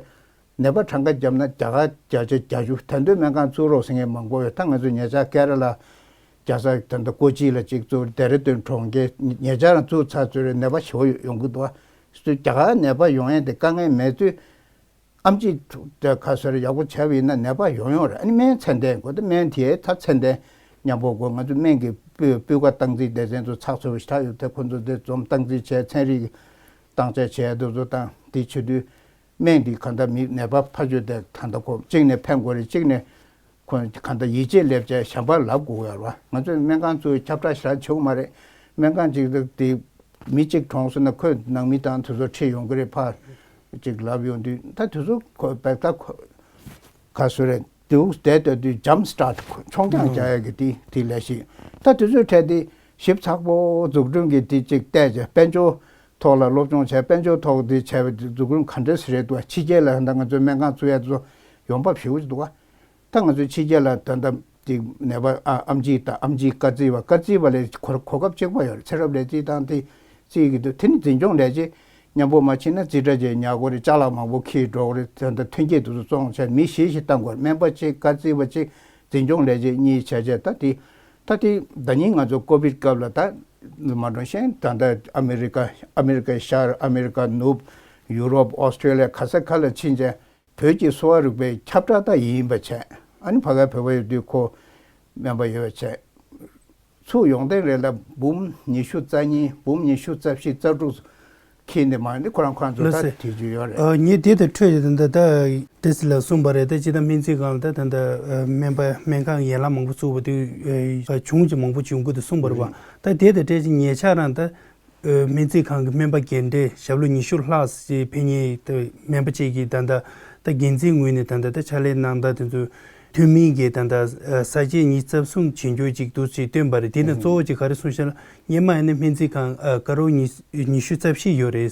ནད་པ་གྲངས་ཀ་བརྒྱབ་ན་རྒྱ་གར་བརྒྱ་ཆ་བརྒྱད་ཅུ། ད་དུང་སྨན་ཁང་བཙུགས་རོགས་ཟེར་མཁན་མང་པོ་ཡོད། ད་ང་ཚོ་ཉེ་ཆར་ཀེ་ར་ལ་རྒྱལ་ས་ད་ལྟ་ཀོ་ཅི་ལ་གཅིག་བཙུགས། ལྡེ་ར་ལྡུན་གྲོང་ཁྱེར་ཉེ་ཆར་རང་བཙུགས་ཚར་ཚོད་རེད། ནད་པ་ཞེ་པོ་ཡོང་གི་འདུག་བ། རྒྱ་གར་ནད་པ་ཡོང་ཡས་དེ་དཀའ་ངལ་མེད་དུས། ཨེམ་ཆི་དེ་ཁ་སོར་ཡག་པོ་བྱས་པ་ཡིན་ན་ནད་པ་ཡོང་ཡོང་རེད། ཨ་ནི་སྨན་ཚད་ལྡན་དགོས། ད་སྨན་དེ་ད་ཚད་ལྡན་མཉམ་པོ་དགོས། ང་ཚོ་སྨན་གྱི་སྤུས་སྤུས་ཀ་སྟངས་འཛིན་སྡེ་ཚན་ཚོ་ཚགས་ཚུད་པོ་ཞིག་ད་ཡོད་དེ། ཁོ་ཚོ་དེ་འཛོམས་སྟངས་འཛིན་བྱས། ཚན་རིག་གི་སྟངས་དཔྱད་བྱས། དེ་ཚོ་དང་དེ་བྱེད་དུས་སྨན་དེ་ག་འདྲ་མི་ནད་པ་ཕར་ཚུར་དེ་ད་ལྟ་ཁོ་གཅིག་ནས་ཕན་དགོས་རེད། གཅིག་ནས་ཁོ་ག་འདྲ་ཡིད་ཆེས་སླེབས་བྱས་གཞན་པར་ལབ་དགོས་ཡོད་རེད་བ། ང་ཚོས་སྨན་ཁང་ཚོའི་ཁྱབ་བསྒྲགས་ཞེ་དྲག་བྱེད་དགོས་མ་རེད། སྨན་ཁང་གཅིག་དེ་མི་གཅིག་གྲོངས་སོང་ན་ཁོའི་ནང་མི་དང་དེ་ཚོ་ཁྲིད་ཡོང་གི་རེད། ཕར་གཅིག་ལབ་ཡོང་དུས་ད་དེ་ཚོ་ཁོ་བེག་ད་ཁོ་ག་སུ་རེད། དེའུ་བསྡད་སྡོད་དུས་ཇམ་སི་ཊར་ཊི་མཆོང་རྒྱང་རྒྱག་ཡག་གི་དེ་དེ་ལས་ཤིག་ད་དེ་ཚོའི་གྲས་དེ་ཞིབ་ཚགས་པོ་འཛུགས་སྐྲུན་གྱི་དེ་གཅིག་བལྟས་བྱས། དཔལ་འབྱོར་ཐོག་ལ་སློབ་སྦྱོང་བྱས། དཔལ་འབྱོར་ཐོག་དེ་བྱས་པའི་འཛུགས་སྐྲུན་ག་འདྲ་ཞིག་རེད་འདུག་ཕྱི་རྒྱལ་ལ་ད་ང་ཚོའི་སྨན་ཁང་བཙུགས་ཡག་དེ་ཚོ་ཡོང་འབབ་ཞེ་པོ་ཅིག་འདུག་བ། ད་ང་ཚོའི་ཕྱི་རྒྱལ་ལ་ད་ལྟ་དེ་ནད་པ་ཨ་ཨེམ་ཆི་དང་ཨེམ་ཆིའི་སྐར་རྩིས་པ། སྐར་རྩིས་པ་ལས་གོ་གོ་སྐབས་གཅིག་པ་ཡོད་རེད། ཚེ་རབས་ལས་རྩིས་དང་དེ་རྩིས་ཀྱི་འདུག་དེ་ནི་འཛིན་སྐྱོང་ལས་བྱེད་མཉམ་པོ་མ་ཕྱིན་ན་རྩིས་ཁྲ་ཅིག་ཉར་དགོས་རེད། ཅ་ལག་མང་པོ་འཁྱེར་འགྲོ་དགོས་རེད། ད་ལྟ་ཐོན་སྐྱེད་དེ་ཚོ་བཙོང་བྱས་མི་བཞི་ཞིག་བཏང་དགོས་རེད། སྨན་པ་གཅིག་སྐར་རྩིས་པ་གཅིག་འཛིན་སྐྱོང་ལས་བྱེད་གཉིས་བྱས་བྱས། ད་དེ་ད་དེ་ཟླ་ཉིན་ང་ཚོ་ཀོ་བིད་སྐབས་ལ་ད་མ་འགྲོ་ཤེས་ད་ལྟ་ཨ་མེ་རི་ཀ་ཨ་མེ་རི་ཀའི་ཤར། ཨ་མེ་རི་ཀ་ནུབ། ཡུ་རོབ། ཨོ་སི་ཀྲེ་ལི་ཡ། ག་ས་ག་ལ་ཕྱིན་བྱས། བོད་ཀྱི་གསོ་བ་རིག་པའི་ཁྱབ་བསྒྲགས་ད་ཡིན་པ་བྱས། ཨ་ནི་ཕ་གའི་བོད་པ་ཡོད་དུས་ཁོ་སྨན་པ་ཡོད་པ་བྱས། ཚུར་ཡོང་དེ་རེད་ལ་འབུམ་ཉི་ཤུ་རྩ་གཉིས། འབུམ་ཉི་ཤུ་རྩ་བཞི་རྩ་དྲུག་འཁྱེར་ནས་མ་ནི་ཁོ་རང་ཁོ་རང་ཚོ་ལགས་སེ། ད་དེ་རྒྱུ་ཡོད་རེད། ཨ་ངས་དེ་དང་འཕྲོས་ཏེ་ད་ལྟ་ཏེ་སི་ལ་གསུངས་པ་རེད། ད་ཅི་ད་སྨན་རྩིས་ཁང་ལ་ད་ད་ལྟ་སྨན་པ་སྨན་ཁང་ཡན་ལག་མང་པོ་བཙུགས་པ་དུས་བྱུང་ཅིག་མང་པོ་བྱུང་གི་འདུག་གསུངས་པ་རེད་བ། ད་དེ་དང་འཕྲོས་ཅིག་ཉེ་ཆར་རང་ད། སྨན་རྩིས་ཁང་གི་སྨན་པ་རྒན་གྲས་ཞབས་ལོ་ཉི་ཤུ་ལྷག་ཅིག་ཕེབས་མཁན་དེ་སྨན་པ་བཅས་ཀྱིས་ད་ལྟ་ད་འགན་འཛིན་ངོས་ནས་ད་ལྟ་ད་ཕྱག་ལས་གནང་སྟངས་དེ་ཚོ་ཐུན་མིན་གྱི་ད་ལྟ་ས་བཅད་ཉི་ཤུ་རྩ་གསུམ་བྱེད་འགྱུར་ཅིག་འདུག་ཅེས་བཏོན་པ་རེད། དེ་ནས་གཙོ་བོ་ཅིག་ག་རེ་གསུངས་ཤག་ལ། སྔོན་མ་ཡིན་ན་སྨན་རྩིས་ཁང་ཨ་ཀ་རོར་ཉི་ཉི་ཤུ་རྩ་བཞི་ཡོད་རེད།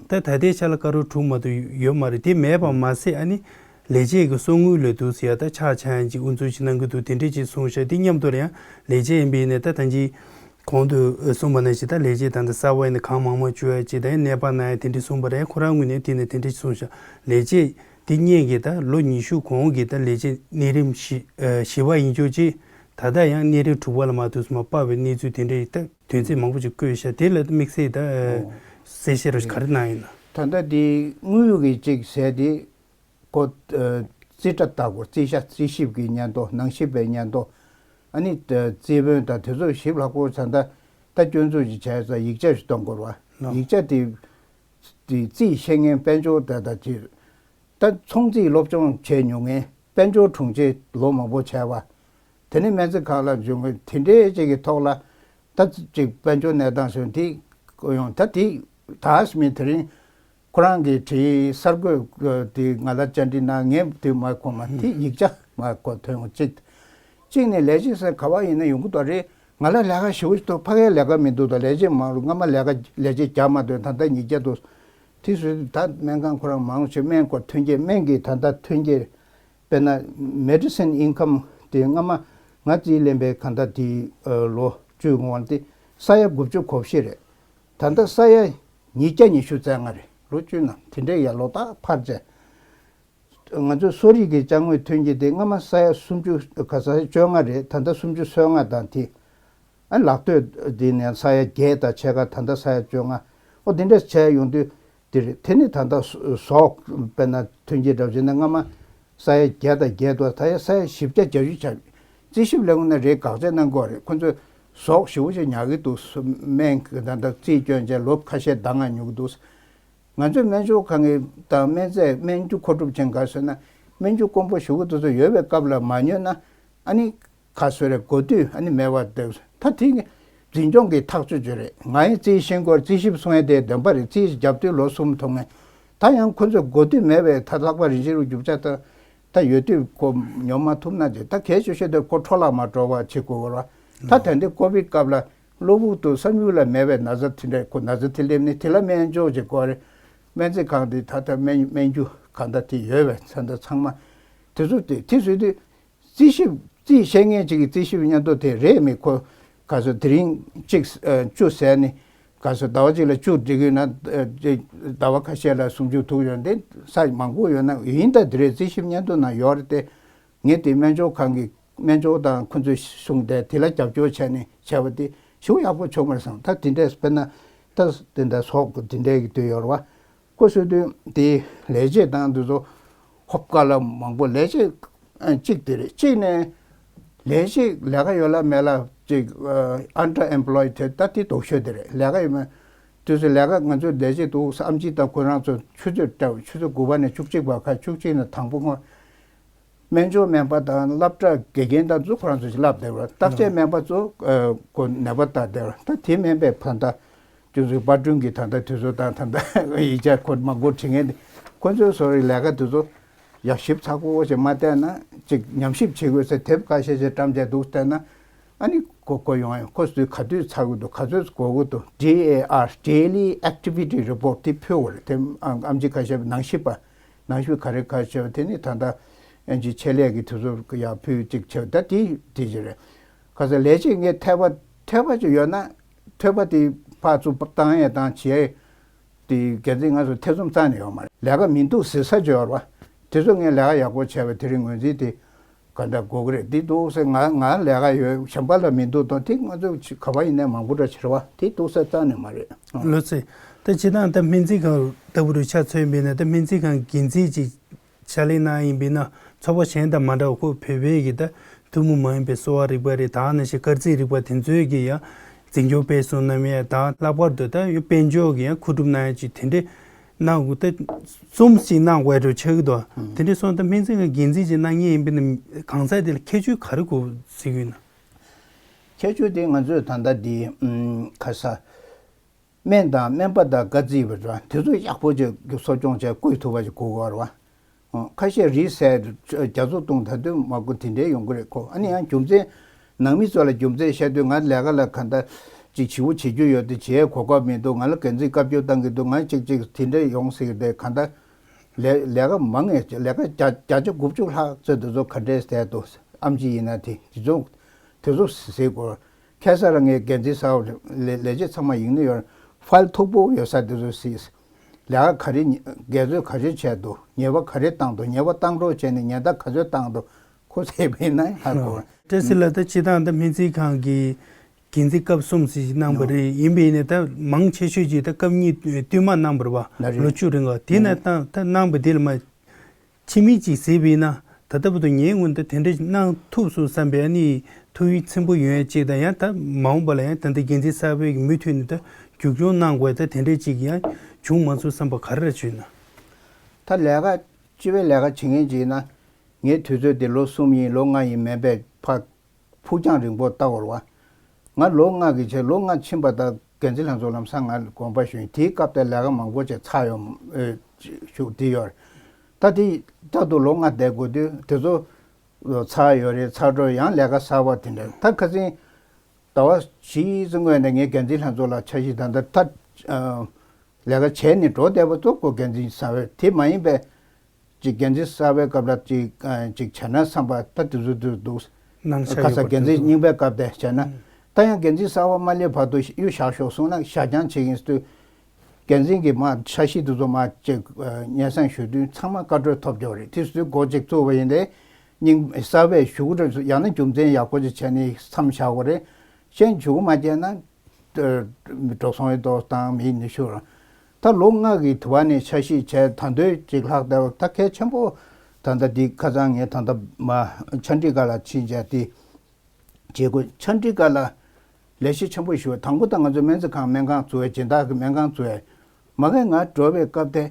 ད་ད་ལྟའི་ཆ་ལ་ཀ་རོར་དྲུག་མ་གཏོགས་ཡོད་མ་རེད། དེ་མེད་པ་མ་ཟད་ཨ་ནི་ལས་བྱེད་ཀྱི་གསོག་དངུལ་ལ་འདུག་ཟེར་ཡ་ད་ཆག་ཆག་ཡང་ཅིག་དབུ་འཛུགས་ཅིག་གནང་གི་འདུག་དེ་འདྲས་ཅིག་གསུངས་ཤག་དེ་མཉམ་དུ་ལ་ཡང་ལས་བྱེད་ཡིན་པ་ཡིན་ན་ད་ད་ཅིག་གོང་དུ་གསུངས་པ་ནང་བཞིན་ད་ལས་བྱེད་ད་ལྟ་གསར་པ་ཡིན་ན་གང་མང་མང་བཅུག་ཡ་ཅིག་ད་ཡང་ནད་པ་ན་ཡ་དེ་འདྲས་གསུངས་པ་རེད། ཁོ་རང་ངོས་ནས་དེ་ནས་དེ་འདྲས་གསུངས་ཤག་ལས་བྱེད་དེ་སྔོན་གྱི་ད་ལོ་ཉི་ཤུ་གོང་གི་ད་ལས་བྱེད་གནས་རིམ་བཞི་ཨ་བཞི་པ་ཡིན་ཆོག་ཅིག་ད་ལྟ་ཡང་གནས་རིམ་དྲུག་པ་ལ་མ་ཐུག་སོང་མ་སྤར་བའི་གནས་ཚུལ་དེ་འདྲས་ད་དོན་ཚན་མང་པོ་ཅིག་བཀོད་ཤག་དེ་ལ་དམིགས་བསལ་ད་ཨ་ཨོ། གསལ་བཤད་ར་ག་རེ་གནང་ཡིན་ན། ད་ལྟ་དེ་དངུལ་གྱི་ཅིག་ཟེར་དེ། ཁོ་ཨ་རྩིས་ཁྲ་ལྟ་དགོས། རྩིས་ཞིབ་རྩིས་ཞིབ་ཀྱི་སྙན་ཐོ། ནང་ཞིབ་པའི་སྙན་ཐོ། ཨ་ནི་ཨ་རྩིས་དཔོན་དང་དེ་ཚོ་ཞིབ་ལྷག་པོ་བྱས་ད་ད་སྐྱོན་འཛུགས་ཅིག་བྱས་ཙང་ཡིག་ཆ་ཞིག་གཏོང་དགོས་རེད་བ། ལགས། ཡིག་ཆ་དེ་དེ་རྩིས་ཤེས་མཁན་དཔལ་འབྱོར་དང་ད་ཅིག་ད་ཚོང་རྩིས་སློབ་སྦྱོང་བྱས་མྱོང་མཁན། དཔལ་འབྱོར་དྲུང་ཆེ་ལོ་མང་པོ་བྱས་པ། དེ་ནས་སྨན་རྩིས་ཁང་ལ་འཇུག་མཁན་དེ་འདྲའི་ཅིག་གི་ཐོག་ལ་ད་ཅིག་དཔལ་འབྱོར་གནས་སྟངས་སོང་དེ་ཡོང་ད་དེ་ད་སྨིན་དེ་རིང་ཁོ་རང་གིས་བྲིས་གསར་འགོད་དེ་ང་ལ་བཅར་འདྲི་གནང་། ངས་དེ་མ་གོ་མ་དེ་ཡིག་ཆ་མ་གོ་ཐོན་གཅིག་གཅིག་ནས་ལས་བྱེད་ཟེར་ག་བ་ཡིན་ན་ཡོང་གི་འདུག་རེད། ང་ལ་ལས་ཀ་ཞེ་པོ་ཞིག་འདུག་ཕ་གིའི་ལས་ཀ་མི་འདུག་ད་ལས་བྱེད་མང་རུ་སྔ་མ་ལས་ཀ་ལས་བྱེད་བརྒྱ་མ་གཏོགས་ད་ལྟ་ཉིས་བརྒྱ་འདུག་དེ་བཟོས་ད་སྨན་ཁང་ཁོ་རང་མང་ཆེ་སྨན་སྐོར་ཐོན་སྐྱེད། སྨན་གྱི་ད་ལྟ་ཐོན་སྐྱེད་དཔེར་ན་མེ་ཌི་སིན་ཨིན་ཀམ་དེ་སྔ་མ་ང་རྩིས་ལེན་པའི་གང་ལྟར་དེ་ལོ་བཅུའི་སྔོན་དེ་ས་ཡ་དགུ་བཅུ་གོ་བཞི་རེད། ད་ལྟ་ས་ཡ་ཉིས་བརྒྱ་ཉི་ཤུ་རྩ་ལྔ་རེད། ལོ་བཅུ་ནང་དེ་འདྲའི་ཡར་ལོ་ད་འཕར་བྱས། ང་ཚོའི་གསོ་རིག་གི་ཅ་དངོས་ཐོན་སྐྱེད་དེ་སྔ་མ་ས་ཡ་སུམ་ཅུ་ག་ས་ཡ་བཅོ་ལྔ་རེད། ད་ལྟ་སུམ་ཅུ་སོ་ལྔ་དང་དེ་ཨ་ལག་སྟོད་དེ་ནས་ས་ཡ་བརྒྱད་དང་ཕྱེད་ཀ་ད་ལྟ་ས་ཡ་བཅོ་ལྔ། ཨོ་དེ་འདྲ་བྱས་ཡོང་དུས་དེ་རེད། དེ་ནི་ད་ལྟ་ཟོག་དཔེར་ན་ཐོན་སྐྱེད་འདྲ་བྱས་ན་སྔ་མ་ ས་ཡ་བརྒྱད་དང་བརྒྱད་དོ། ད་ཡ་ས་ཡ་བཞི་བརྒྱ་བརྒྱད་ཅུ་ཆགས། རྩིས་ཞིབ་ལས་ཁུངས་ནས་རེད་དགག་བྱ་གནང་དགོས་རེད། ཁོ་ཚོས་ཟོག་ཞེ་པོ་ཅིག་ཉར་གི་འདུག་སྨན་གྱི་ད་ལྟ་རྩིས་སྐྱོན་བྱས་ལོ་ཁ་ཤས་ཟླ་ལྔ་ཉོ་གི་འདུག་ང་ཚོས་སྨན་སྦྱོར་ཁང་གི་དང་སྨན་རྫས་སྨན་རྒྱུ་མཁོ་སྒྲུབ་ཅན་ག་ཟེར་ན། སྨན་རྒྱུ་དཀོན་པོ་ཞེ་པོ་དེ་ཚོ་ཡོད་པའི་སྐབས་ལ་མ་ཉོས་ན། ཨ་ནི་ག་ཟེར་རེད། འགོ་དུས་ཨ་ནི་མེད་པ་དེ། ད་དེ་འཛིན་སྐྱོང་གི་ཐག་གཅོད་ཅིག་རེད། ང་ཡི་རྩིས་ཤེས་སྐོར་རྩིས་ཞིབ་སོང་ཡ་དེ་བདེན་པ་རེད། རྩིས་རྒྱབ་དུས་ལོ་གསུམ་ཐུག་ངེས། ད་ཡང་ཁོ་ཚོས་འགོ་དུས་མེད་པའི་ད་ལྷག་པ་རིན་ཆེན་རུ་རྒྱུ་ཆ་ད་ད་ཡོད་དུས་ཁོ་ཉོ་མ་ཐུབ་ན་ཅིག་ད་གལ་ཆེ་ཤོས་དེ་ཁོ་འཕྲོ་བརླག་མ་འགྲོ་བ་བྱེད་དགོས་ར། ད་ད་ལྟའི་ཀོ་བིད་སྐབས་ལ་གློ་བུར་དུ་བསམ་ཡུལ་ལ་མེད་པའི་ན་ཚ་དེ་འདྲ། ཁོ་ན་ཚ་དེ་སླེབས་ནས་དེ་ལ་སྨན་སྦྱོར་བྱེད་དགོས་རེད། སྨན་རྩིས་ཁང་དེ་ད་ལྟ་སྨན་སྨན་རྒྱུ་གང་ལྟར་དེ་ཡོད་པའི་ཚན་ད་ཚང་མ་དེ་ཚོ་དེ་དེ་བཟོས་དུས། རྩིས་ཞིབ་རྩིས་ཤེས་མཁན་ཅིག་གིས་རྩིས་ཞིབ་སྙན་ཐོ་དེ་རེད་མི་ཁོ་ག་ཚོད་དེ་རིང་གཅིག་ཨ་བཅུ་ཟེར་ནས་ག་ཚོད་ཟླ་བ་གཅིག་ལ་བཅུ་འགྲིག་གི་ཡོད་ན། ཨ་ཅིག་ཟླ་བ་ཁ་ཤས་ལ་སུམ་ཅུ་ཐུག་ཡོད་འདི་ས་མང་པོ་ཡོད་ན་ཡིན། ད་དེ་རེད། རྩིས་ཞིབ་སྙན་ཐོ་ནང་ཡོད་རེད་དེ། ངས་དེ་སྨན་སྦྱོར་ཁང་གི་སྨན་སྦྱོར་དང་ཁོ་ཚོའི་གཞུང་དེ་དེ་ལ་རྒྱབ་སྐྱོར་བྱས་ནས་བྱས་པ་དེ་ཞེ་པོ་ཡག་པོ་བྱུང་བ་རེད་བསམ། ད་དེ་འདྲས་དཔེར་ན་ད་དེ་འདྲ་ཟོག་དེ་འདྲས་ཀྱི་དུས་ཡོད་རེད་བ། ཁོ་ཚོས་དུས་དེ་ལས་བྱེད་དང་དེ་ཚོ་ཧོབ་དཀའ་ལ་མང་པོ་ལས་བྱེད་གཅིག་དེ་རེད། གཅིག་ནས་ལས་བྱེད་ལས་ཀ་ཡོད་ལ་མེད་ལ་ཅིག་ཨན་ཌར་ཨེམ་པོ་ལོའི་ཌི་དེ་ད་དེ་སྡུག་ཤོས་དེ་རེད། ལས་ཀ་ཡོད་མེད་དུས་ཚོད་ལས་ཀ་ང་ཚོའི་ལས་བྱེད་འདུག་ཨམ་ཆི་དང་ཁོ་རང་ཚོ་ཆུ་ཚོད་སྤྲད། ཆུ་ཚོད་དགུ་པ་ནས་བཅུ་གཅིག་པ་ཁ་བཅུ་གཅིག་ནས་དང་པོ་སྔོན། སྨན་སྦྱོར་སྨན་པ་དང་སློབ་གྲྭ་དགེ་རྒན་དང་ཚོ་ཁོ་རང་ཚོ་ཞིག་བསླབ་བསྡད་པ། བརྟག་དཔྱད་སྨན་པ་ཚོ་ཨ་ཁོ་ནད་པ་ལྟ་བསྡད་པ། ད་དེ་སྨན་པའི་ཕན་ད་ཅུང་ཟད་པར་སྐྲུན་གྱི་ད་ལྟ་དུས་ཚོད་དང་ད་ལྟ་ཡིག་ཆ་ཁོ་མང་པོ་བྲིས་མཁན་དེ་ཁོ་ཚོའི་སོ་རིག་ལས་ཀ་དུས་ཚོད་ཡག་ཞིབ་ཚགས་པོ་ཞིག་མ་བལྟས་ན། ཅིག་ཉམས་ཞིབ་བྱེད་དགོས་ཟེར་དེབ་ཁ་ཤས་ཤིག་བཀྲམ་བྱས་འདུག་བལྟས་ན། ཨ་ནི་གོ་གོ་ཡོང་ཡང་ཁོ་ཚོས་ག་དུས་ཚར་དགོས་འདུག་ག་ཚོད་དགོས་དགོས་འདུག་ཌི་ཨེ་ཨར་Daily Activity Report དེ་ཕུལ་བ་རེད། དེ་ཨམ་ཨམ་ཆི་ཁ་ཤས་ནང་ཞིབ་པ། ནང་ཞུ་ག་རེ་ག་རེ་བྱས་པ་དེ་ནི་ད་ལྟ་ཨན་ཅི་ཆེད་ལས་ཀྱི་དུས་ཚོད་ཡག་ཕུལ་ཅིག་བྱས་ད་དེ་དེ་ཅི་རེད། ཁ་སང་ལས་བྱེད་ངས་འཐད་པ་འཐད་པ་ཅིག་ཡོད་ན་འཐད་པ་དེ་ཕར་ཚུར་བཏང་ཡས་དང་བྱས་དེ་འགན་འཛིན་ང་ཚོ་ཐེ་ཚོམ་རྩ་ནས་ཡོད་མ་རེད། ལས་ཀ་མི་འདུག་ཟེར་ས་ཅིག་ཡོད་རེད་བ། དེ་ཚོ་ངས་ལས་ཀ་ཡག་པོ་བྱས་པ་དེ་རིང་ངོས་འཛིན་དེ་ག་འདྲ་དགོས་ཀྱི་རེད། འདི་འདུག་ཟེར་ང་ང་ལས་ཀ་ཡོད་གཞན་པ་ལ་མི་འདུག་དང་དེ་ང་ཚོ་ག་པ་ཡིན་ནའི་མང་པོ་འདྲ་བྱེད་རེད་བ། དེ་འདུག་ཟེར་རྩ་ནས་མ་རེད། ལོ་ཚེ། ད་སྤྱིར་བཏང་ད་སྨན་རྩིས་ཁང་ལྟ་བུ་རུ་ཆ་མཚོན་པས་ན་ད་སྨན་རྩིས་ཁང་འགན་འཛིན་ཅིག་ཕྱག་ལས་གནང་ཡིན་པས་ན་ཚོགས་པ་གཞན་དང་མ་འདྲ་བ་ཁོ་བོད་པའི་གི་ད་ཐུན་མོང་མ་ཡིན་པའི་གསོ་བ་རིག་པ་རེད། ད་ནང་བཞིན་སྐར་རྩིས་རིག་པ་དེ་ཚོའི་གི་ཡང་འཛིན་སྐྱོང་སྤེལ་གསུམ་གནང་ཡས་དང་ལྷག་པར་དུ་ད་ཡོད་དཔལ་འབྱོར་གི་ཡང་མཁོ་སྒྲུབ་གནང་ཡས་ཅིག་དེ་འདྲའི་གནང་དགོས་ད་གསུམ་ཞིག་གནང་དགོས་འགྲོ་ཆགས་ཀྱི་འདུག་དེ་འདྲའི་སོང་ད་སྨན་རྩིས་ཁང་འགན་འཛིན་ཅིག་གནང་མཁན་ཡིན་པས་ན་གང་ཟག་དེ་ལ་ཁྱད་ཆོས་ག་རེ་དགོས་ཟེར་གྱི་ཡོད་ན། ཁྱད་ཆོས་དེ་ང་ཚོས་ད་ལྟ་འདི་ཨུམ་ཁ་ས། སྨན་དང་སྨན་པ་དང་དཀར་རྩིས་པ་དང་དེ་ཚོ་ཡག་པོ་ཅིག་གསོ་སྐྱོང་བྱས་བཀོལ་ཐུབ་པ་ཅིག་དགོས་ཀྱི་ཡོད་རེད་བ། ཁ་ཤས་རིགས་སད་རྒྱ་མཚོ་བཏུང་ད་དུས་མ་དགོས་དེ་འདྲའི་ཡོང་གི་རེད་ཁོ། ཨ་ནི་ཡང་རྒྱུ་མཚན་ནང་མི་ཚོ་ལ་རྒྱུ་མཚན་བཤད་དུས་ང་ལས་ཀ་ལ་ག་འདྲ་ཅིག་བྱིའུ་བྱེད་རྒྱུ་ཡོད་དེ་བྱེད་གོ་སྐབས་མི་འདུག་ང་ལ་འགན་འཛིན་བཀའ་བཀྱོན་བཏང་གི་འདུག་ང་ཅིག་ཅིག་དེ་འདྲ་ཡོང་སྲིད་གི་རེད། ག་འདྲ་ལས་ལས་ཀ་མང་ངེས་ལས་ཀ་བརྒྱ་བརྒྱ་ཆ་དགུ་བཅུ་ལྷག་ཙམ་དེ་ཚོ་ག་འདྲས་བསྡད་འདུག་ཨམ་ཆི་ཡིན་ན་དེ་དེ་ཚོ་དེ་ཚོ་གཟིགས་དགོས། ཁ་སང་རང་ངའི་འགན་འཛིན་གསར་པ་ལས་ལས་བྱེད་ཚང་མ་ཡིན་ནི་ཡོད། ཕའིལ་མཐུག་པོ་ཡོད་ས་དེ་ཚོ་གཟིགས། ལས་ཀ་ག་རེ་འགལ་རྩོད་ག་རེ་བྱས་འདུག་ཉེས་པ་ག་རེ་བཏང་འདུག་ཉེས་པ་བཏང་རོགས་བྱས་ནས་ཉེན་བརྡ་ག་ཚོད་བཏང་འདུག་ཁོ་ཚོས་བས་ན་ཧ་གོ། བཀྲ་ཤིས་ལགས་ད་སྤྱིར་བཏང་ད་སྨན་རྩིས་ཁང་གི་འགན་འཛིན་སྐབས་གསུམ་ཞིག་གནང་བ་རེད། ཡིན་པས་ནས་ད་མང་ཆེ་ཤོས་ཀྱིས་ད་སྐབས་གཉིས་བསྟུད་མར་གནང་བ་རེད་བ། ལོ་བཅུ་རིང་ག་དེ་ནས་ད་ད་གནང་བ་དེ་ལ་མ། ཕྱི་མིག་ཅིག་གཟིགས་པ་ཡིན་ན་ད་ལྟ་བར་དུ་ངའི་ངོས་ནས་དེ་འདྲ་གནང་ཐུབ་སོང་བསམ་པའི་ཨ་ནི་ཐུགས་ཡིད་ཚིམ་པོ་ཡོང་ཡ་ཅིག་དང་ཡང་ད་མ་འོངས་པ་ལ་ཡང་ད་ལྟ་འགན་འཛིན་གསར་པའི་མུ་མཐུད་ནས་ད་རྒྱུག་སྐྱོར་གནང་དགོས་ད་དེ་འདྲ་ཅིག་ཡང་བྱུང་མ་སོང་བསམ་པ་ག་རེ་རེ་བྱུང་ན། ད་ལས་ཀ་སྤྱི་པའི་ལས་ཀ་བྱེད་མཁན་ཅིག་ཡིན་ན་ངའི་དུས་ཚོད་དེ་ལོ་གསུམ་ཡིན་ལོ་ལྔ་ཡིན་མིན་པའི་ཕར་ཕུགས་རྒྱང་རིང་པོ་ལྟ་བར་བ། ང་ལོ་ལྔ་གི་ཆེད་ལོ་ལྔ་ཕྱིན་པ་དང་འགན་འཛིན་ལྷན་ཚོགས་ལམ་སང་ང་དགོངས་པ་ཞུས་ཡིན། དེའི་སྐབས་དེ་ལས་ཀ་མང་པོ་ཅིག་ཚར་ཡོང་ཨེ་ཞུ་དེ་ཡོད་རེད། ད་དེ་རྟག་ཏུ་ལོ་ལྔ་བསྡད་དགོས་དུས་དེ་ཚོ་ཚར་ཡོད་རེད། ཚར་འགྲོ་ཡང་ལས་ཀ་གསར་པ་དེ་འདྲ་ད་ཁ་སང་ཟླ་བ་བཞི་ཙམ་སྔོན་ནས་ངས་འགན་འཛིན་ལྷན་ཚོགས་ལ་འཆར་གཞི་ད་ལྟ་ད་ལས་ཀ་བྱས་ནས་འགྲོ་བསྡད་པ་ཚོ་ཁོ་འགན་འཛིན་གསར་པས་དེ་མ་ཡིན་པའི། ཅིག་འགན་འཛིན་གསར་པའི་སྐབས་ལ་ཅིག་ཨ་ཅིག་བྱས་ན་བསམ་པ་ད་དུས་ཚོད་དུ་འདུག་གནང་བཞག་ཁ་ས་ཡོད་པ་འགན་འཛིན་དུས་ཚོད་རྙིང་པའི་སྐབས་དེ་བྱས་ན། ཨང་། ད་ཡང་འགན་འཛིན་གསར་པ་མ་སླེབས་བར་དུ་གཡུག་བཞག་ཤོག་གསུངས་ན་བཞག་རྐྱང་བྱེད་ཀྱིན་དུས། འགན་འཛིན་གྱི་མ་འཆར་གཞི་དེ་ཚོ་མ་ཅིག་ཨ་སྙན་སེང་ཞུ་དུས་ཚང་མ་བཀའ་འཁྲོལ་ཐོབ་ཀྱི་ཡོད་རེད། དེ་ཚོའི་འགོ་ཅིག་བཙུགས་པ་ཡིན་ཏེ། རྙིང་གསར་པས་ཞུ་གི་འདྲ་ཡང་ན་རྒྱུ་མཚན་ཡག་པོ་ཅིག་བྱས་ནས་མཚམས་བཞག་དགོས་རེད། གཞན་ཞུ་གི་མ་བྱས་ན། འགྲོ་སོང་ཡོད་དོ་དང་མི་ནུ་ཤུ་ར། ད་ལོ་ལྔ་གི་དུ་བ་ནས་འཆར་གཞི་བྱས་ད་འདོད་ཅིག་ལྷག་བསྡད་པ་ད་གལ་ཆེན་པོ་ ད་ལྟ་འདི་ཁ་སང་ངས་ད་ལྟ་མ་ཆ་འགྲིག་ག་ལ་ཕྱིན་བྱས་ཏེ། བྱེད་སྒོ་ཆ་འགྲིག་ག་ལ་ལས་གཞི་ཆེན་པོ་ཞིག་དང་པོ་ད་ང་ཚོ་སྨན་རྩིས་ཁང་སྨན་ཁང་བཙུགས་ཡས་སྦྱིན་བདག་གི་སྨན་ཁང་བཙུགས་ཡས། མ་གི་ང་འགྲོ་བའི་སྐབས་དེ།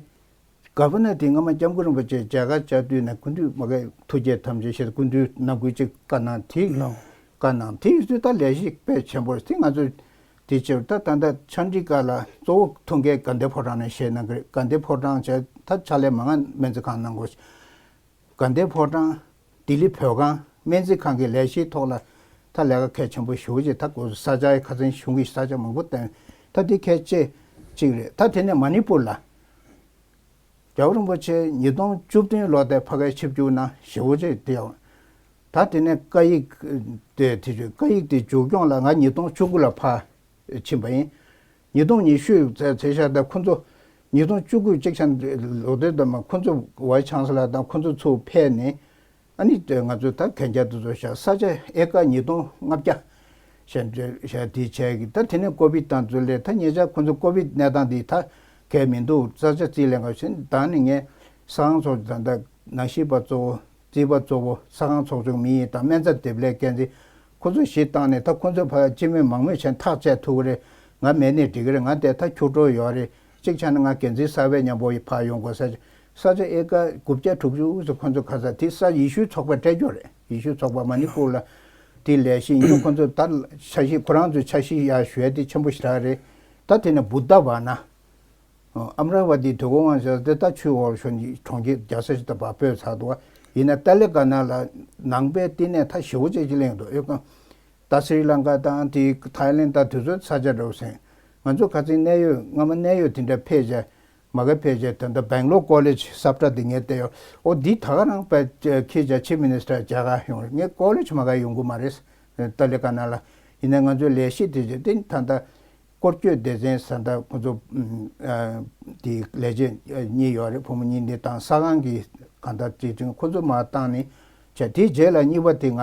ག་པ་ན་དེ་སྔ་མ་སྐྱབས་མགོན་རིན་པོ་ཆེ་མཇལ་ཁ་བཅར་དུས་ནས་སྐུ་མདུན་མ་གི་ཐུགས་རྗེ་ཐམས་ཅད་ཞེས་སྐུ་མདུན་ནམ་རྒྱུན་གཅིག་བཀའ་གནང་དེ། ལགས། བཀའ་གནང་དེ་ཡིན་དུས་ད་ལས་གཞི་དཔེ་ཆེན་པོ་རེད་དེ་ང་ཚོས། དེ་ཕྱིར་ད་ད་ལྟ་ཆ་འགྲིག་ག་ལ་གཙོ་བོ་ཐུགས་འགན་དགའ་ལྡན་ཕོ་བྲང་ནས་བཞེས་གནང་གི་རེད། དགའ་ལྡན་ཕོ་བྲང་བྱས་ད་ཕྱག་ལས་མང་ང་སྨན་རྩིས་ཁང་གནང་དགོས། དགའ་ལྡན་ཕོ་བྲང་། ལྡི་ལི་བོད་ཁང་སྨན་རྩིས་ཁང་གི་ལས་གཞིའི་ཐོག་ལ་ད་ལས་ཀ་གལ་ཆེན་པོ་ཞེ་པོ་ཅིག་ད་དགོས་ས་ཆ་ཁ་སང་གཞུང་གི་ས་ཆ་མང་པོ་བཏོན། ད་འདི་གལ་ཆེ་གཅིག་རེད། ད་དེ་ནས་མ་ཎི་པུར་ལ་རྒྱལ་བ་རིན་པོ་ཆེ་ཉིས་སྟོང་བཅུ་བདུན་ལོ་དེ་ཕ་གིར་ཆིབས་བསྒྱུར་གནང་ཞེ་པོ་ཅིག་དེ་ཡང་། ད་དེ་ནས་བཀའ་ཡིག་དེ་དེ་ཚོས་བཀའ་ཡིག་དེ་མཇུག་སྐྱོང་ལ་ང་ཉིས་སྟོང་བཅུ་དགུ་ལ་ཕར་ཕྱིན་པ་ཡིན། ཉིས་སྟོང་ཉི་ཤུ་ཚེ་ཚེ་ཤར་དང་ཁོ་ཚོ་ཉིས་སྟོང་བཅུ་དགུ་གཅིག་ཆ་ལོ་དེ་དུ་མ་ཁོ་ཚོ་ཝའི་ཆང་སི་ལར་དང་ཁོ་ཚོ་ཚུར་ཕེབས་ནས། ཨ་ནི་དེ་ང་ཚོས་ད་གན་རྒྱ་དེ་ཚོ་བཞག་ས་ཆ་ཨེ་ཀར་ཉིས་སྟོང་ལྔ་བརྒྱ་བཞག་བཞག་དེ་བྱས་ཀྱི། ད་དེ་ནས་ཀོ་བིད་དང་དེ་ཚོ་སླེབས། ད་ཉེ་ཆར་ཁོ་ཚོ་ཀོ་བིད་གནས་སྟངས་འདི་ད་གལ་མི་འདུག་ས་ཆ་རྩིས་ལེན་ག་བྱས་ད་ནི་ངས་ས་ཁང་ཚོགས་ད་ད་ནང་སྲིད་པ་གཙོ་བོ། རྩིས་པ་གཙོ་བོ། ས་ཁང་ཚོགས་ཆུང་མི་ཡིན་དང་སྨན་རྩིས་འདེབས་ལས་འགན་འཛིན། ཁོ་ཚོ་གཞི་བཏང་ནས་ད་ཁོ་ཚོ་ཕར་སྤྱི་མོས་མང་མོས་བྱས་ཐག་བཅད་ཐུབ་ཀྱི་རེད། ང་མེད་ནས་འགྲིག་གི་རེད། ང་དེ་ད་ཁྱུག་འགྲོ་ཡོད་རེད། གཅིག་ཆ་ནས་ང་འགན་འཛིན་གསར་པའི་མཉམ་པོ་ཡི་ཕར་ཡོང་དགོས་ས་ཆ། ས་ཆ་ཨེ་ཀར་དགུ་བརྒྱ་དྲུག་ཅུ་ཙམ་ཁོ་ཚོ་ག་ས་དེ་ས་ཡེ་ཤུའི་ཚོགས་པ་སྤྲད་རྒྱུ་རེད། ཡེ་ཤུའི་ཚོགས་པ་མ་ཎི་པུར་ལ་དེ་ལས་གཞི་ཡིན་དུས་ཁོ་ཚོ་ད་འཆར་གཞི་ཁོ་རང་ཚོའི་འཆར་གཞི་ཡར་ཞུ་ཡ་དེ་ཆེན་པོ་ཞེ་དྲག་རེད། ད་དེ་ནས་བུདྡྷ་བ་ན། ཨ་མ་ར་ཝ་ཏི་དུས་འཁོར་དབང་ཞེས་དེ་ད་ཆུའི་འོག་ལ་ཤོར་ནས་གྲོང་ཁྱེར་རྒྱལ་ས་ཞིག་ད་བར་སྤོས་ཚར་འདུག་བ། ཡིན་ན་ཏཱ་ལི་ཀ་ན་ལ་ནང་པའི་བསྟི་གནས་ད་ཞེ་པོ་ཅིག་ཅིག་གླེང་འདུག་ཨེ་ཀ་ད་སི་རི་ལང་ཀ་དང་དེ་ཐའི་ལེན་ད་དེ་ཚོའི་ས་ཆ་འདྲ་བོ་ཟེར། ང་ཚོ་ཁ་སང་གནད་ཡོད་སྔ་མ་གནད་ཡོད་དེ་འདྲ་ཕེབས་བྱས་མ་གི་ཕེབས་བྱས་ད་ལྟ་སྦེང་ལོར་ཀོ་ལེཇ་སབ་ཏྲ་དེ་ངས་བལྟས་ཡོད། ཨོ་འདི་ད་ག་རང་པ་ཁྱེད་ཅག་ཆིབ་མི་ནི་སི་ཊར་མཇལ་ཁ་ཡོང་རེད། ངས་ཀོ་ལེཇ་མ་ག་ཡོང་གི་མ་རེད། ཏཱ་ལི་ཀ་ན་ལ། ཡིན་ན་ང་ཚོའི་ལས་གཞི་དེ་བྱས་ཏེ་ད་ལྟ། སྐོར་སྐྱོད་སྡེ་ཚན་ཟེར་ད་ཁོ་ཚོ་ཨམ་ཨ་དེ་ལས་བྱེད་གཉིས་ཡོད་རེད། བུ་མོ་གཉིས་འདི་དང་ས་ཁང་གི་གང་ལྟར་ཅིག་ཅིག་ཁོ་ཚོ་མར་བཏང་ནས་བྱས། དེའི་རྗེས་ལ་གཉིས་པ་དེ་ང་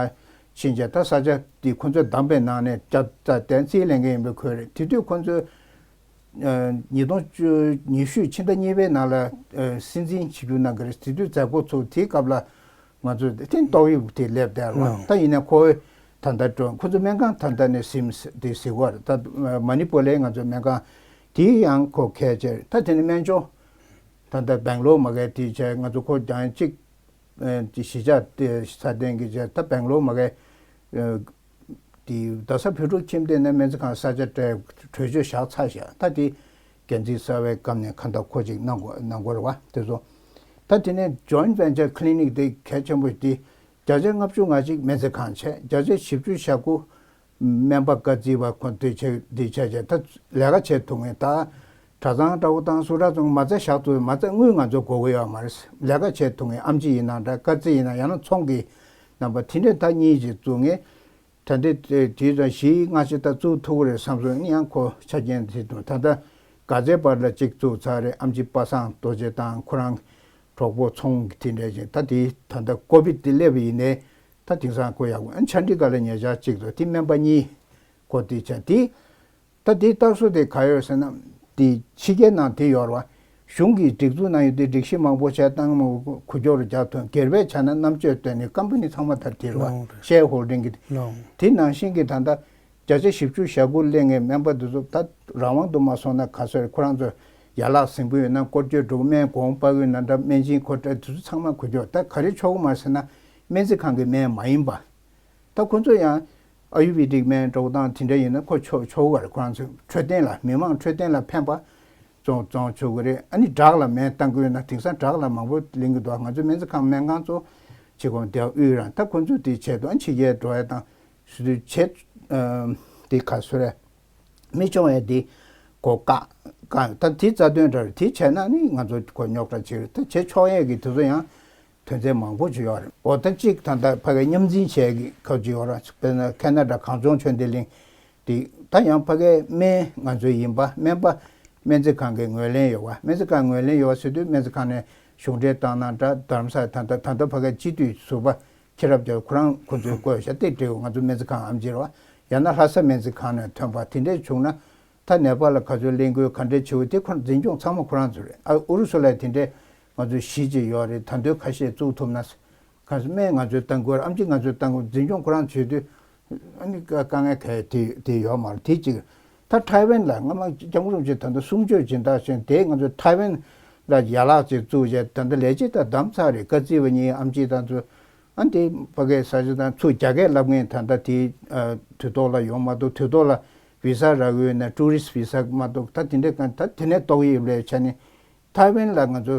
ཕྱིན་བྱས་ད་ས་ཆ་དེ་ཁོ་ཚོས་བདམས་པའི་ནང་ནས་བརྒྱ་ཆ་བདུན་རྩིས་ལེན་མཁན་ཡིན་པའི་ཁོ་རེད། དེ་དུས་ཁོ་ཚོས་ཨ་ཉིས་སྟོང་བཅུ་ཉི་ཤུ་ཕྱི་ཟླ་གཉིས་པའི་ནང་ལ་ཨ་སྲིད་འཛིན་ཆིབས་བསྒྱུར་གནང་གི་རེད། དེ་དུས་མཛད་སྒོ་ཚོགས་དེའི་སྐབས་ལ། ང་ཚོས་དེ་ཏོག་དབྱིབས་དེ་སླེབས་བསྡད་རེད་བ། ལགས། ད་ཡིན་ན་ཁོ་ད་ལྟ་འགྲོ་ཁོ་ཚོ་སྨན་ཁང་ད་ལྟ་ནས་ཟིན་དེ་ཟིན་གོ་རེད། ད་མ་ཎི་པུར་ལའི་ང་ཚོ་སྨན་ཁང་དེ་ཡང་ཁོ་གལ་ཆེ་རེད། ད་དེ་ནས་སྨན་སྦྱོང་ད་ལྟ་སྦེང་ལོར་མ་གི་དེ་བྱས་ང་ཚོ་ཁོ་ཀྱང་གཅིག་ཨ་དེ་གཞིས་ཆགས་དེ་ས་གདན་གྱི་བྱས་ད་སྦེང་ལོར་མ་གི་ཨ་དེ་རྡ་ས་བོད་ཕྲུག་ཁྱིམ་སྡེ་ནས་སྨན་རྩིས་ཁང་ས་ཆ་སྤྲད་གྲོས་ཆོད་བཞག་ཚར་བཞག་ད་དེ། འགན་འཛིན་གསར་བའི་སྐབས་ནས་གང་ལྟར་ཁོ་ཅིག་གནང་དགོས་གནང་དགོས་རེད་བ་དེ་ཚོ། ད་དེ་ནས་Joint Venture Clinic དེ་གལ་ཆེན་པོ་དེ་བརྒྱ་ཆ་ལྔ་བཅུ་ང་གཅིག་སྨན་རྩིས་ཁང་བྱས། བརྒྱ་ཆ་བཞི་བཅུ་ཞེ་དགུ་སྨན་པ་སྐར་རྩིས་པ་ཁོ་དེ་བྱས་དེ་བྱས་བྱས་ད་ལས་ཀ་བྱེད་ཐུབ་ངེས། ད་གྲྭ་ཚང་འདྲ་བོ་དང་སུ་འདྲ་ཚོ་མ་རྩ་བཞག་ཐུབ་མ་རྩ་དངུལ་ང་ཚོ་དགོས་ཀྱི་ཡོད་མ་རེད། ལས་ཀ་བྱེད་ཐུབ་ངེས་ཨེམ་ཆི་ཡིན་ན་འདྲ་སྐར་རྩིས་ཡིན་ན་ཡང་ན་ཚོང་གི་རྣམ་པ་དེ་འདྲས་ད་གཉིས་ཅིག་བཙུགས་ངེས། ད་ལྟ་དེ་དེ་ཙམ་བཞི་ལྔ་ཅིག་ད་བཙུགས་ཐུབ་ཀྱི་རེད་བསམ་སོང་། ཡང་ཁོ་ཆ་རྐྱེན་དེ་དང་ད་ལྟ་ག་ཚད་བར་ལ་གཅིག་བཙུགས་ཚར་རེད། ཨེམ་ཆི་པ་སངས་རྡོ་རྗེ་དང་ཁོ་རང་གྲོགས་པོ་ཚོང་གི་དེ་འདྲ་ཅིག་ད་དེ་ད་ལྟ་ཀོ་བིད་དེ་སླེབས་པ་ཡིན་ནའི་ད་དེང་སང་ཁོ་ཡག་པོ་ཨ་ཆ་འགྲིག་ག་ལ་ཉེ་ཆར་གཅིག་ཏུ་དེ་སྨན་པ་གཉིས་ཁོ་དེ་བྱས་དེ། ད་དེའི་རྟགས་གསལ་དེ་ག་ཡོད་ཟེར་ན། དེ་ཕྱི་རྒྱལ་ནང་དེ་ཡོད་རེད་བ། གཞུང་གི་སྒྲིག་འཛུགས་ནང་ཡོད་དེ་སྒྲིག་གཞི་མང་པོ་བྱས་བཏང་མ་འགུལ་སྐྱོད་རུ་རྒྱག་ཐོན་སྒེར་པས་བྱས་ན་རྣམ་དཔྱོད་བཏོན་ནས་ཀམ་པ་ནི་ཚང་མ་ད་དེ་རེད་བ། ལོང་རེད། ཤེར་ཧོལ་ཌིང་གི། ལོང་། དེ་ནང་བཞིན་གྱི་ད་ལྟ་བརྒྱ་ཆ་བཞི་བཅུ་ཞེ་དགུ་སླེབས་མཁན་སྨན་པ་འདི་ཚོ་ད་རང་དབང་དུ་མ་སོང་ན་ག་ཚོད་རེད། ཁོ་རང་ཚོ་ཡན་ལག་ཟིང་པོ་ཡོད་ན་སྐོར་སྐྱོད་འགྲོ་གི། སྨན་གོང་སྤར་གི་ཡོད་ན་འདྲ་སྨན་སྦྱིན་ཁོ་སྤྲད་དེ་ཚོ་ཚང་མ་འགུལ་སྐྱོད། ད་ག་རེ་ཆོག་གི་མ་རེད་ཟེར་ན་སྨན་རྩིས་ཁང་གི་སྨན་མ་ཡིན་པ། ད་ཁོ་ཚོ་ཡང་ཨ་ཡུར་བེ་དིག་སྨན་འདྲ་བོ་དང་དེ་འདྲ་ཡིན་ན་ཁོ་ཆོག་ཆོག་ག་རེད། ཁོ་རང་ཚོའི་འཕྲོད་བསྟེན་ལ་མི་མང་འཕྲོད་བསྟེན་ལ་ཕན་པ་བཙོང་བཙོང་ཆོག་གི་རེད། ཨ་ནི་བྲག་ལ་སྨན་བཏང་གི་ཡོད་ན་དེང་སང་བྲག་ལ་མང་པོ་ལེན་གི་འདུག་ང་ཚོའི་སྨན་རྩིས་ཁང་སྨན་ཁང་ཚོ་ཆེ་གོང་དེ་དབུས་རང་ད་ཁོ་ཚོས་དེ་བྱས་འདུག་ཨ་ཕྱི་རྒྱལ་འགྲོ་ཡ་དང་སུ་དུས་བྱས་དེ་ག་སུ་རེད། མི་སྐྱོང་ཡ་དེ་གོ་བཀག་བཀག་ད་དེ་རྩ་དོན་འདྲ་རེད། དེ་བྱས་ན་ནི་ང་ཚོ་གོ་རྙོག་དྲ་ཆེ་རེད། ད་བྱེད་ཆོག་ཡས་ཀྱི་དེ་ཚོ་ཡང་དོན་ཚན་མང་པོ་ཅིག་ཡོད་རེད། འོ་ད་གཅིག་ད་ལྟ་ཕ་གིའི་མཉམ་འཛིན་བྱས་ཀྱི་ཁག་ཅིག་ཡོད་རེད། དཔེར་ན་ཁེ་ན་ཌ་གངས་ལྗོངས་ཆོས་ལྡན་གླིང་དེ་ད་ཡང་ཕ་གིའི་སྨན་ང་ཚོའི་ཡིན་པ། སྨན་པ་སྨན་རྩིས་ཁང་གི་ངོས་ལེན་ཡོད་པ། སྨན་རྩིས་ཁང་ངོས་ལེན་ཡོད་པ་ཟེར་དུས་སྨན་རྩིས་ཁང་ནས་གཞུང་འབྲེལ་བཏང་ན་འདྲ་རྡ་རམ་ས་ད་ལྟ་ད་ལྟ་ཕ་གིའི་སྤྱི་འཐུས་ཟུར་པ་ཁྱེད་རབ་རྒྱལ་ཁོ་རང་ཁོ་ཚོས་བསྐོས་བཞག་དེ་འབྲེལ་ང་ཚོ་སྨན་རྩིས་ཁང་ཨེམ་ཆི་རེད་བ། ཡང་ན་ལྷ་ས་སྨན་རྩིས་ཁང་ནས་ཐོན་པ་དེ་འདྲས་བྱུང་ན། ད་ནེ་པ་ལ་ག་ཚོད་ལེན་དགོས་ག་འདྲས་བྱེད་དགོས་དེ་ཁོ་འཛིན་སྐྱོང་ཚང་མ་ཁོ་རང་ཚོ་རེད། ཨ་ཨུ་རུ་སུ་ལ་དེ་འདྲས་ ང་ཚོའི་གཞིས་བྱེས་ཡོད་རེད། ད་དུང་ཁ་ཤས་བཙུགས་ཐུབ་ན། ག་ཚོད་སྨན་ང་ཚོས་བཏང་དགོས། ཨེམ་ཆི་ང་ཚོས་བཏང་དགོས། འཛིན་སྐྱོང་ཁོ་རང་བྱེད་དུས་ཨ་ནི་དཀའ་དཀའ་ངལ་ག་དེ་དེ་ཡོད་མ་རེད། དེ་གཅིག་ད་ཐའེ་ཝན་ལ་སྔ་མ་སྐྱབས་མགོན་རིན་པོ་ཆེ་ད་ལྟ་གསུང་ཆོས་སྦྱིན་བདག་བྱས། དེ་ང་ཚོས་ཐའེ་ཝན་ལ་ཡན་ལག་ཅིག་བཙུགས་བྱས། ད་ལྟ་ལས་བྱེད་ད་བདམས་ཚར་རེད། ཀ་ཙི་ཝ་ཉི་ཨེམ་ཆི་དང་ཚོ། ཨ་འདི་ཕ་གའི་ས་ཆ་དང་ཚུར་རྒྱ་སྐད་ལབ་མཁན་ད་ལྟ་དེ་དུས་ཐོག་ལ་ཡོང་མ་གཏོགས། དུས་ཐོག་ལ་བི་ས་རག་ཡོད་ན་ཊུ་རི་སི་ཊི་བི་ས་མ་གཏོགས། ད་དེ་འདྲའི་གང་ད་དེ་ནས་ཏོག་དབྱིབས་ལས་བྱས་ནས་ཐའེ་ཝན་ལ་ང་ཚོ་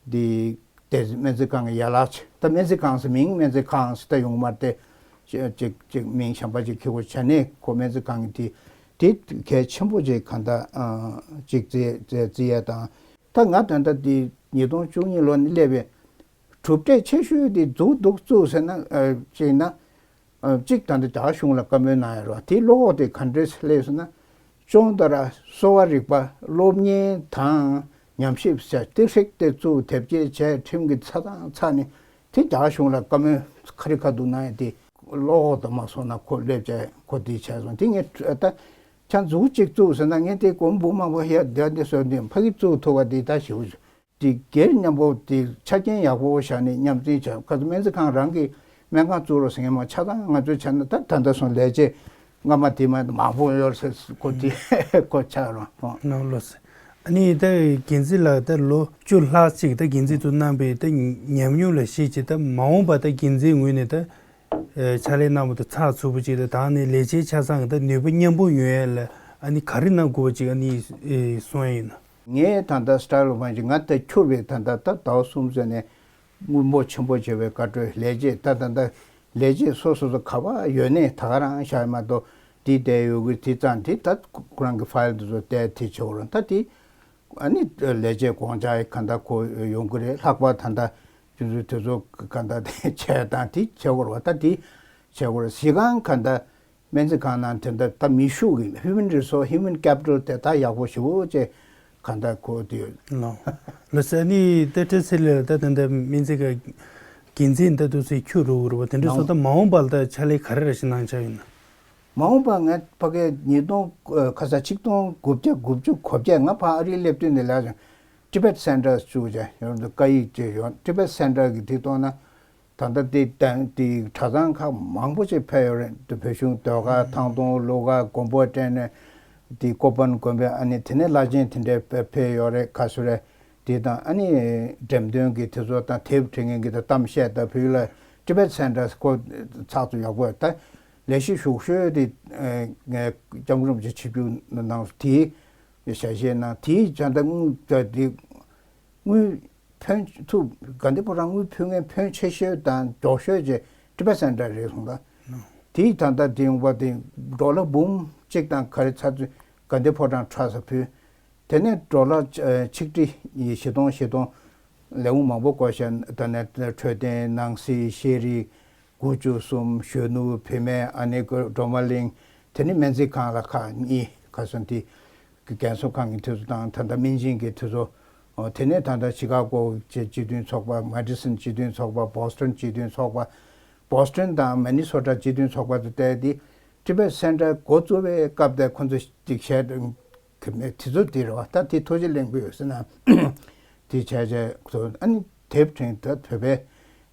འདི་དེ་སྨན་རྩིས་ཁང་གི་ཡན་ལག་ཅིག་ད་སྨན་རྩིས་ཁང་ཟེར་མིང་སྨན་རྩིས་ཁང་ཟེར་ད་ཡོང་མ་རེད་དེ། ཅིག་ཅིག་མིང་གཞན་པ་ཅིག་ཁྱེར་དགོས་བྱས་ནས་ཁོ་སྨན་རྩིས་ཁང་གི་དེ་དེ་གལ་ཆེན་པོ་ཅིག་གང་ལྟར་ཅིག་བརྩི་བརྩི་ཡས་དང་། ད་ང་ད་ལྟ་འདི་ཉིས་སྟོང་བཅུ་གཉིས་ལོ་ནས་སླེབས་པའི་གྲུབ་འབྲས་ཆེ་ཤོས་དེ་འཛུགས་འདུག་བཙུགས་ཟེར་ན་ཅིག་ན། གཅིག་ད་ལྟ་རྒྱ་གཞུང་ལ་བཀའ་མོལ་གནང་ཡོད་རེད་བ། དེའི་བློ་ཁོག་དེ་ག་འདྲས་སླེབས་སོང་ན། ཅོང་ཏ་ར་གསོ་བ་རིག་པ་སློབ་གཉེར་དང་ཉམས་ཞིབ་ཟེར་དེ་ཧྲིག་དེ་བཙུགས་དེབ་སྐྱེལ་བྱས། ཁྲིམས་ཀྱི་ཆ་ཚང་ཚར་ནས་དེ་རྒྱ་གཞུང་ལ་བཀའ་མོལ་ཁ་རི་ཁ་ཐུག་གནང་ཡ་དེ་བློ་ཁོག་དང་མ་སོང་ན་ཁོ་སླེབས་བྱས་ཁོ་དེ་བྱས་སོང་། དེ་ངས་ད་ཆ་འཛུགས་གཅིག་བཙུགས་ཟེར་ན། ངས་དེ་སྒོར་མོ་མང་པོ་ཡ་དེ་དེ་བཟོས་ནས་ཕ་གི་བཙུགས་ཐུབ་པ་དེ་ད་ཞེ་པོ་ཅིག་དེ་སྒེར་མཉམ་པོ་དེ་ཆ་རྐྱེན་ཡག་པོ་བཞག་ནས་མཉམ་འཛིན་བྱས། ཁ་སང་སྨན་རྩིས་ཁང་རང་གི་སྨན་ཁང་བཙུགས་རོགས་ཟེར་མཁན་མང་། ཆ་ཚང་ང་ཚོས་བྱས་ན་ད་ད་ལྟ་སོང་ལས་བྱེད་སྔ་མ་དེ་མ་མང་པོ་ཡོད་ཟེར་ཁོ་དེ་ཁོ་ཆགས་རོགས་ཨང་། ནང་ལོགས་སེ། ཨ་ནི་ད་འགན་འཛིན་ལགས་ད་ལོ་བཅུ་ལྷག་ཅིག་ད་འགན་འཛིན་དུ་གནང་པའི་ད་ཉམས་མྱོང་ལ་གཞིགས་བྱས། ད་མ་འོངས་པ་ད་འགན་འཛིན་ངོས་ནས་ད་ཕྱག་ལས་གནང་བ་དང་ཚགས་ཚུད་པོ་ཅིག་དང་། ད་ནི་ལས་བྱེད་ཆ་ཚང་གི་ད་ནུས་པ་མཉམ་སྤུངས་ཡོང་ཡ་ལ་ཨ་ནི་ག་རེ་གནང་དགོས་པ་ཅིག་ཨ་ནི་གསུང་ཡ་ཡིན་ན། ངའི་ད་ལྟ་style of management ང་ད་འཁྱུར་བའི་ད་ལྟ་ད་ཟླ་བ་གསུམ་ཙམ་ནས་དངུལ་འབོར་ཆེན་པོ་བྱེད་པའི་བཀའ་འཁྲོལ་ལས་བྱེད་ད་ད་ལྟ་ལས་བྱེད་སོ་སོ་སོ་ག་པར་ཡོད་ནས་ད་ག་རང་བཞག་མ་གཏོགས། དེ་བསྡད་ཡོད་གི་དེ་ཙང་དེ་ད་ཁོ་རང་གི་ཕའིལ་དེ་ཚོ་བལྟས་དེ་བྱེད་དགོས་རེད། ད་དེ་ཨ་ནི་ལས་བྱེད་དགོངས་འཆར་ག་འདྲ་ཁོ་ཡོང་གི་རེད། ལྷག་པར་ད་ལྟ་དེ་ཚོ་དེ་ཚོ་ག་འདྲ་དེ་བྱས་དང་དེ་བྱེད་དགོས་རེད་བ། ད་དེ་བྱེད་དགོས་རེད། གཞི་རྐང་ག་འདྲ་སྨན་རྩིས་ཁང་ནང་དེ་འདྲ་ད་མི་ཤུགས་ཀྱི་human resource human capital དེ་ད་ཡག་པོ་ཞེ་པོ་ཅིག་གང་ལྟར་གོ་དུས། ལོ། ལོ་ཟེར་ནི་ད་ལྟ་ཚེ་ལས་ད་ལྟ་འདི་སྨན་རྩིས་ཀྱི་འགན་འཛིན་ད་དུ་ཚེ་ཁྱུ་རུ་རུ་བ་དེ་འདྲ་སོང་། ད་མ་འོངས་པ་ལ་ད་ཕྱག་ལས་ག་རེ་རེ་ཞིག་གནང་འཆར་ཡོད་ན། མ་འོངས་པ་ང་ཕ་གི་ཉིས་སྟོང་ཁ་ས་ཆིག་སྟོང་དགུ་བརྒྱ་དགུ་བཅུ་གོ་བརྒྱད་ང་ཕ་ཨ་རིའི་སླེབས་དུས་ནས་ལ་ཅང་Tibet Center བཙུགས་བྱས་ཡོད་འདུག་སྐད་ཡིག་བཅས་ཡོད། Tibet Center གི་དེ་ཐོག་ན། ད་ལྟ་དེ་དང་དེ་གྲྭ་ཚང་ཁག་མང་པོ་ཅིག་ཕེབས་ཡོད་རེད། དེ་བོད་གཞུང་ཟློས་གར་ཐང་སྟོང་གླུ་གར་མགོན་པོ་བསྟེན་ནས་དེ་ཀོ་པན་དགོན་པའི་ཨ་ནི་དེ་ནས་བླ་ཆེན་དེ་འདྲས་ཕེབས་ཕེབས་ཡོད་རེད། ག་ཚོད་རེད་དེ་དང་། ཨ་ནི་འགྲེམས་སྟོན་གྱི་དེ་ཚོ་དང་དེབ་འབྲི་མཁན་གྱི་དང་གཏམ་བཤད་དང་བོད་ལ་Tibet Center ཁོ་ཚགས་ཚུད་ཡག་པོ་ད་ལས་གཞི་ཤུགས་ཤོས་དེ་ངས་སྐྱབས་མགོན་རིན་པོ་ཆེ་ཆིབས་བསྒྱུར་གནང་དེའི་ཞལ་བཞེས་གནང་དེའི་བྱ་ད་དངུལ་དེ་དངུལ། ཕོན་ཐུབ་དགའ་ལྡན་ཕོ་བྲང་དངུལ་ཕུལ་མཁན་ཕོན་ཆེ་ཤོས་དང་མགྱོགས་ཤོས་ཀྱི་Tibet Center རེད་སོང་ད། དེའི་ད་ལྟ་དེ་ཡོང་པ་དེ་ཌོ་ལར་འབུམ་གཅིག་དང་ག་རེ་ཚར་ཚུད་དགའ་ལྡན་ཕོ་བྲང་ཁྲ་ས་ཕུལ། དེ་ནས་ཌོ་ལར་ཆིག་ཁྲི་བཞི་སྟོང་བཞི་སྟོང་ལས་ཁུངས་མང་པོ་བསྐོ་བྱས། ད་ནས་འཕྲོད་བསྟེན་ནང་སྲིད་ཤེས་རིག་དགུ་བཅུ་གསུམ་གཞོན་ནུ་བུད་མེད་ཨ་ནི་སྒྲོལ་མ་གླིང་། དེ་ནི་སྨན་རྩིས་ཁང་ལ་ཁག་གཉིས་ག་སོང་དེ། གི་རྒན་གསོ་ཁང་གི་དུས་ཚོད་དང་ད་ལྟ་སྨན་སྦྱིན་གྱི་དུས་ཚོད། ཨོ་དེ་ནས་ད་ལྟ་ཤི་ཀ་གོ་སྤྱི་སྤྱི་མཐུན་ཚོགས་པ། མ་ཌི་སོན་སྤྱི་མཐུན་ཚོགས་པ། བོ་སི་ཊོན་སྤྱི་མཐུན་ཚོགས་པ། བོ་སི་ཊོན་དང་མི་ནི་སོ་ཊ་སྤྱི་མཐུན་ཚོགས་པ་དེ་བལྟས་ཏེ་Tibet Center འགོ་བཙུགས་པའི་སྐབས་དེ་ཁོ་ཚོ་ཅིག་བྱས་གི་མེད་དུས་ཚོད་དེ་རེད་བ། ད་དེ་ཐུགས་རྗེ་གླེང་དགོས་ཟེར་ན་དེ་བྱས་བྱས་ཁོ་ཚོ་ཨ་ནི་དེབ་ཕྲེང་ད་བོད་པའི་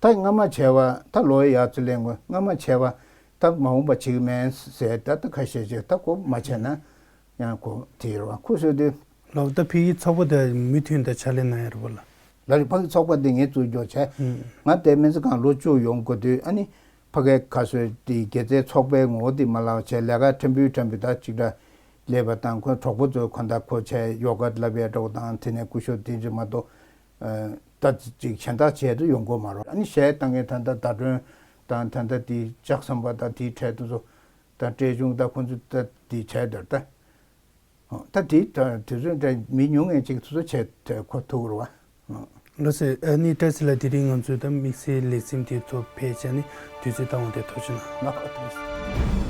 ད་སྔ་མ་བྱས་པ་ད་ལོ་ཡག་ཚོད་གླེང་དགོས། སྔ་མ་བྱས་པ་ད་མ་འོངས་པ་བྱེད་ཀྱི་མེད་ཟེར། ད་ད་ཁ་ཤས་ཅིག་ད་གོ་མ་བྱས་ན། ཡང་གོ་དེ་རེད་བ། ཁུ་སོ་དེ། ལགས། ད་ཕ་གི་ཚོགས་པ་དེ་མུ་མཐུད་དུ་ཕྱག་ལས་གནང་ཡ་རེད་བ་ལ། ལ་རེད། ཕ་གི་ཚོགས་པ་དེ་ངས་འཛུགས་སྐྱོང་བྱས། ང་དེ་སྨན་རྩིས་ཁང་ལོ་བཅུ་ཡོང་དགོས་དུས་ཨ་ནི་ཕ་གའི་ཁ་སོའི་དེ་དགེ་རྩའི་ཚོགས་པའི་ངོ་བོ་དེ་མ་ལག་བྱས། ལས་ཀ་ཕྲན་བུ་ཕྲན་བུ་ད་ཅིག་འདྲ་ལས་པ་དང་ཁོ་གྲོགས་པོ་ཚོ་ཁོ་ད་ཁོ་བྱས་ཡོ་ག་ལབ་ཡ་འདྲ་བོ་དང་དེ་ནས་སྐུ་ཞབས་དེ་འདྲ་མ་གཏོགས། ད་ཅིག་གཞན་དག་བྱས་དུ་ཡོང་དགོས་མ་རེད། ཨ་ནི་གཞས་བཏང་མཁན་ད་ལྟ་ཟླ་སྒྲོན་དང་ད་ལྟ་དེ་ལྕགས་ཟམ་པ་དང་དེའི་གྲས་དེ་ཚོ་དང་བཀྲས་ཆུང་དང་ཁོ་ཚོ་ད་དེ་བྱས་འདུག་ད། ད་དེ་ད་དེ་ཚོ་ད་མི་ཉུང་ངེས་ཅིག་དེ་ཚོ་བྱས་ད་གོ་ཐུབ་རེད་བ། ལགས་སེ། ཨ་ནི་བཀྲ་ཤིས་ལགས་དེ་རིང་ང་ཚོའི་ད་དམིགས་བསལ་ལེ་ཚན་དེའི་ཐོག་ཕེབས་བྱས་ནས་དུས་ཚོད་བཏང་བ་དེ་ཐུགས་རྗེ་གནང་། ལགས་སེ།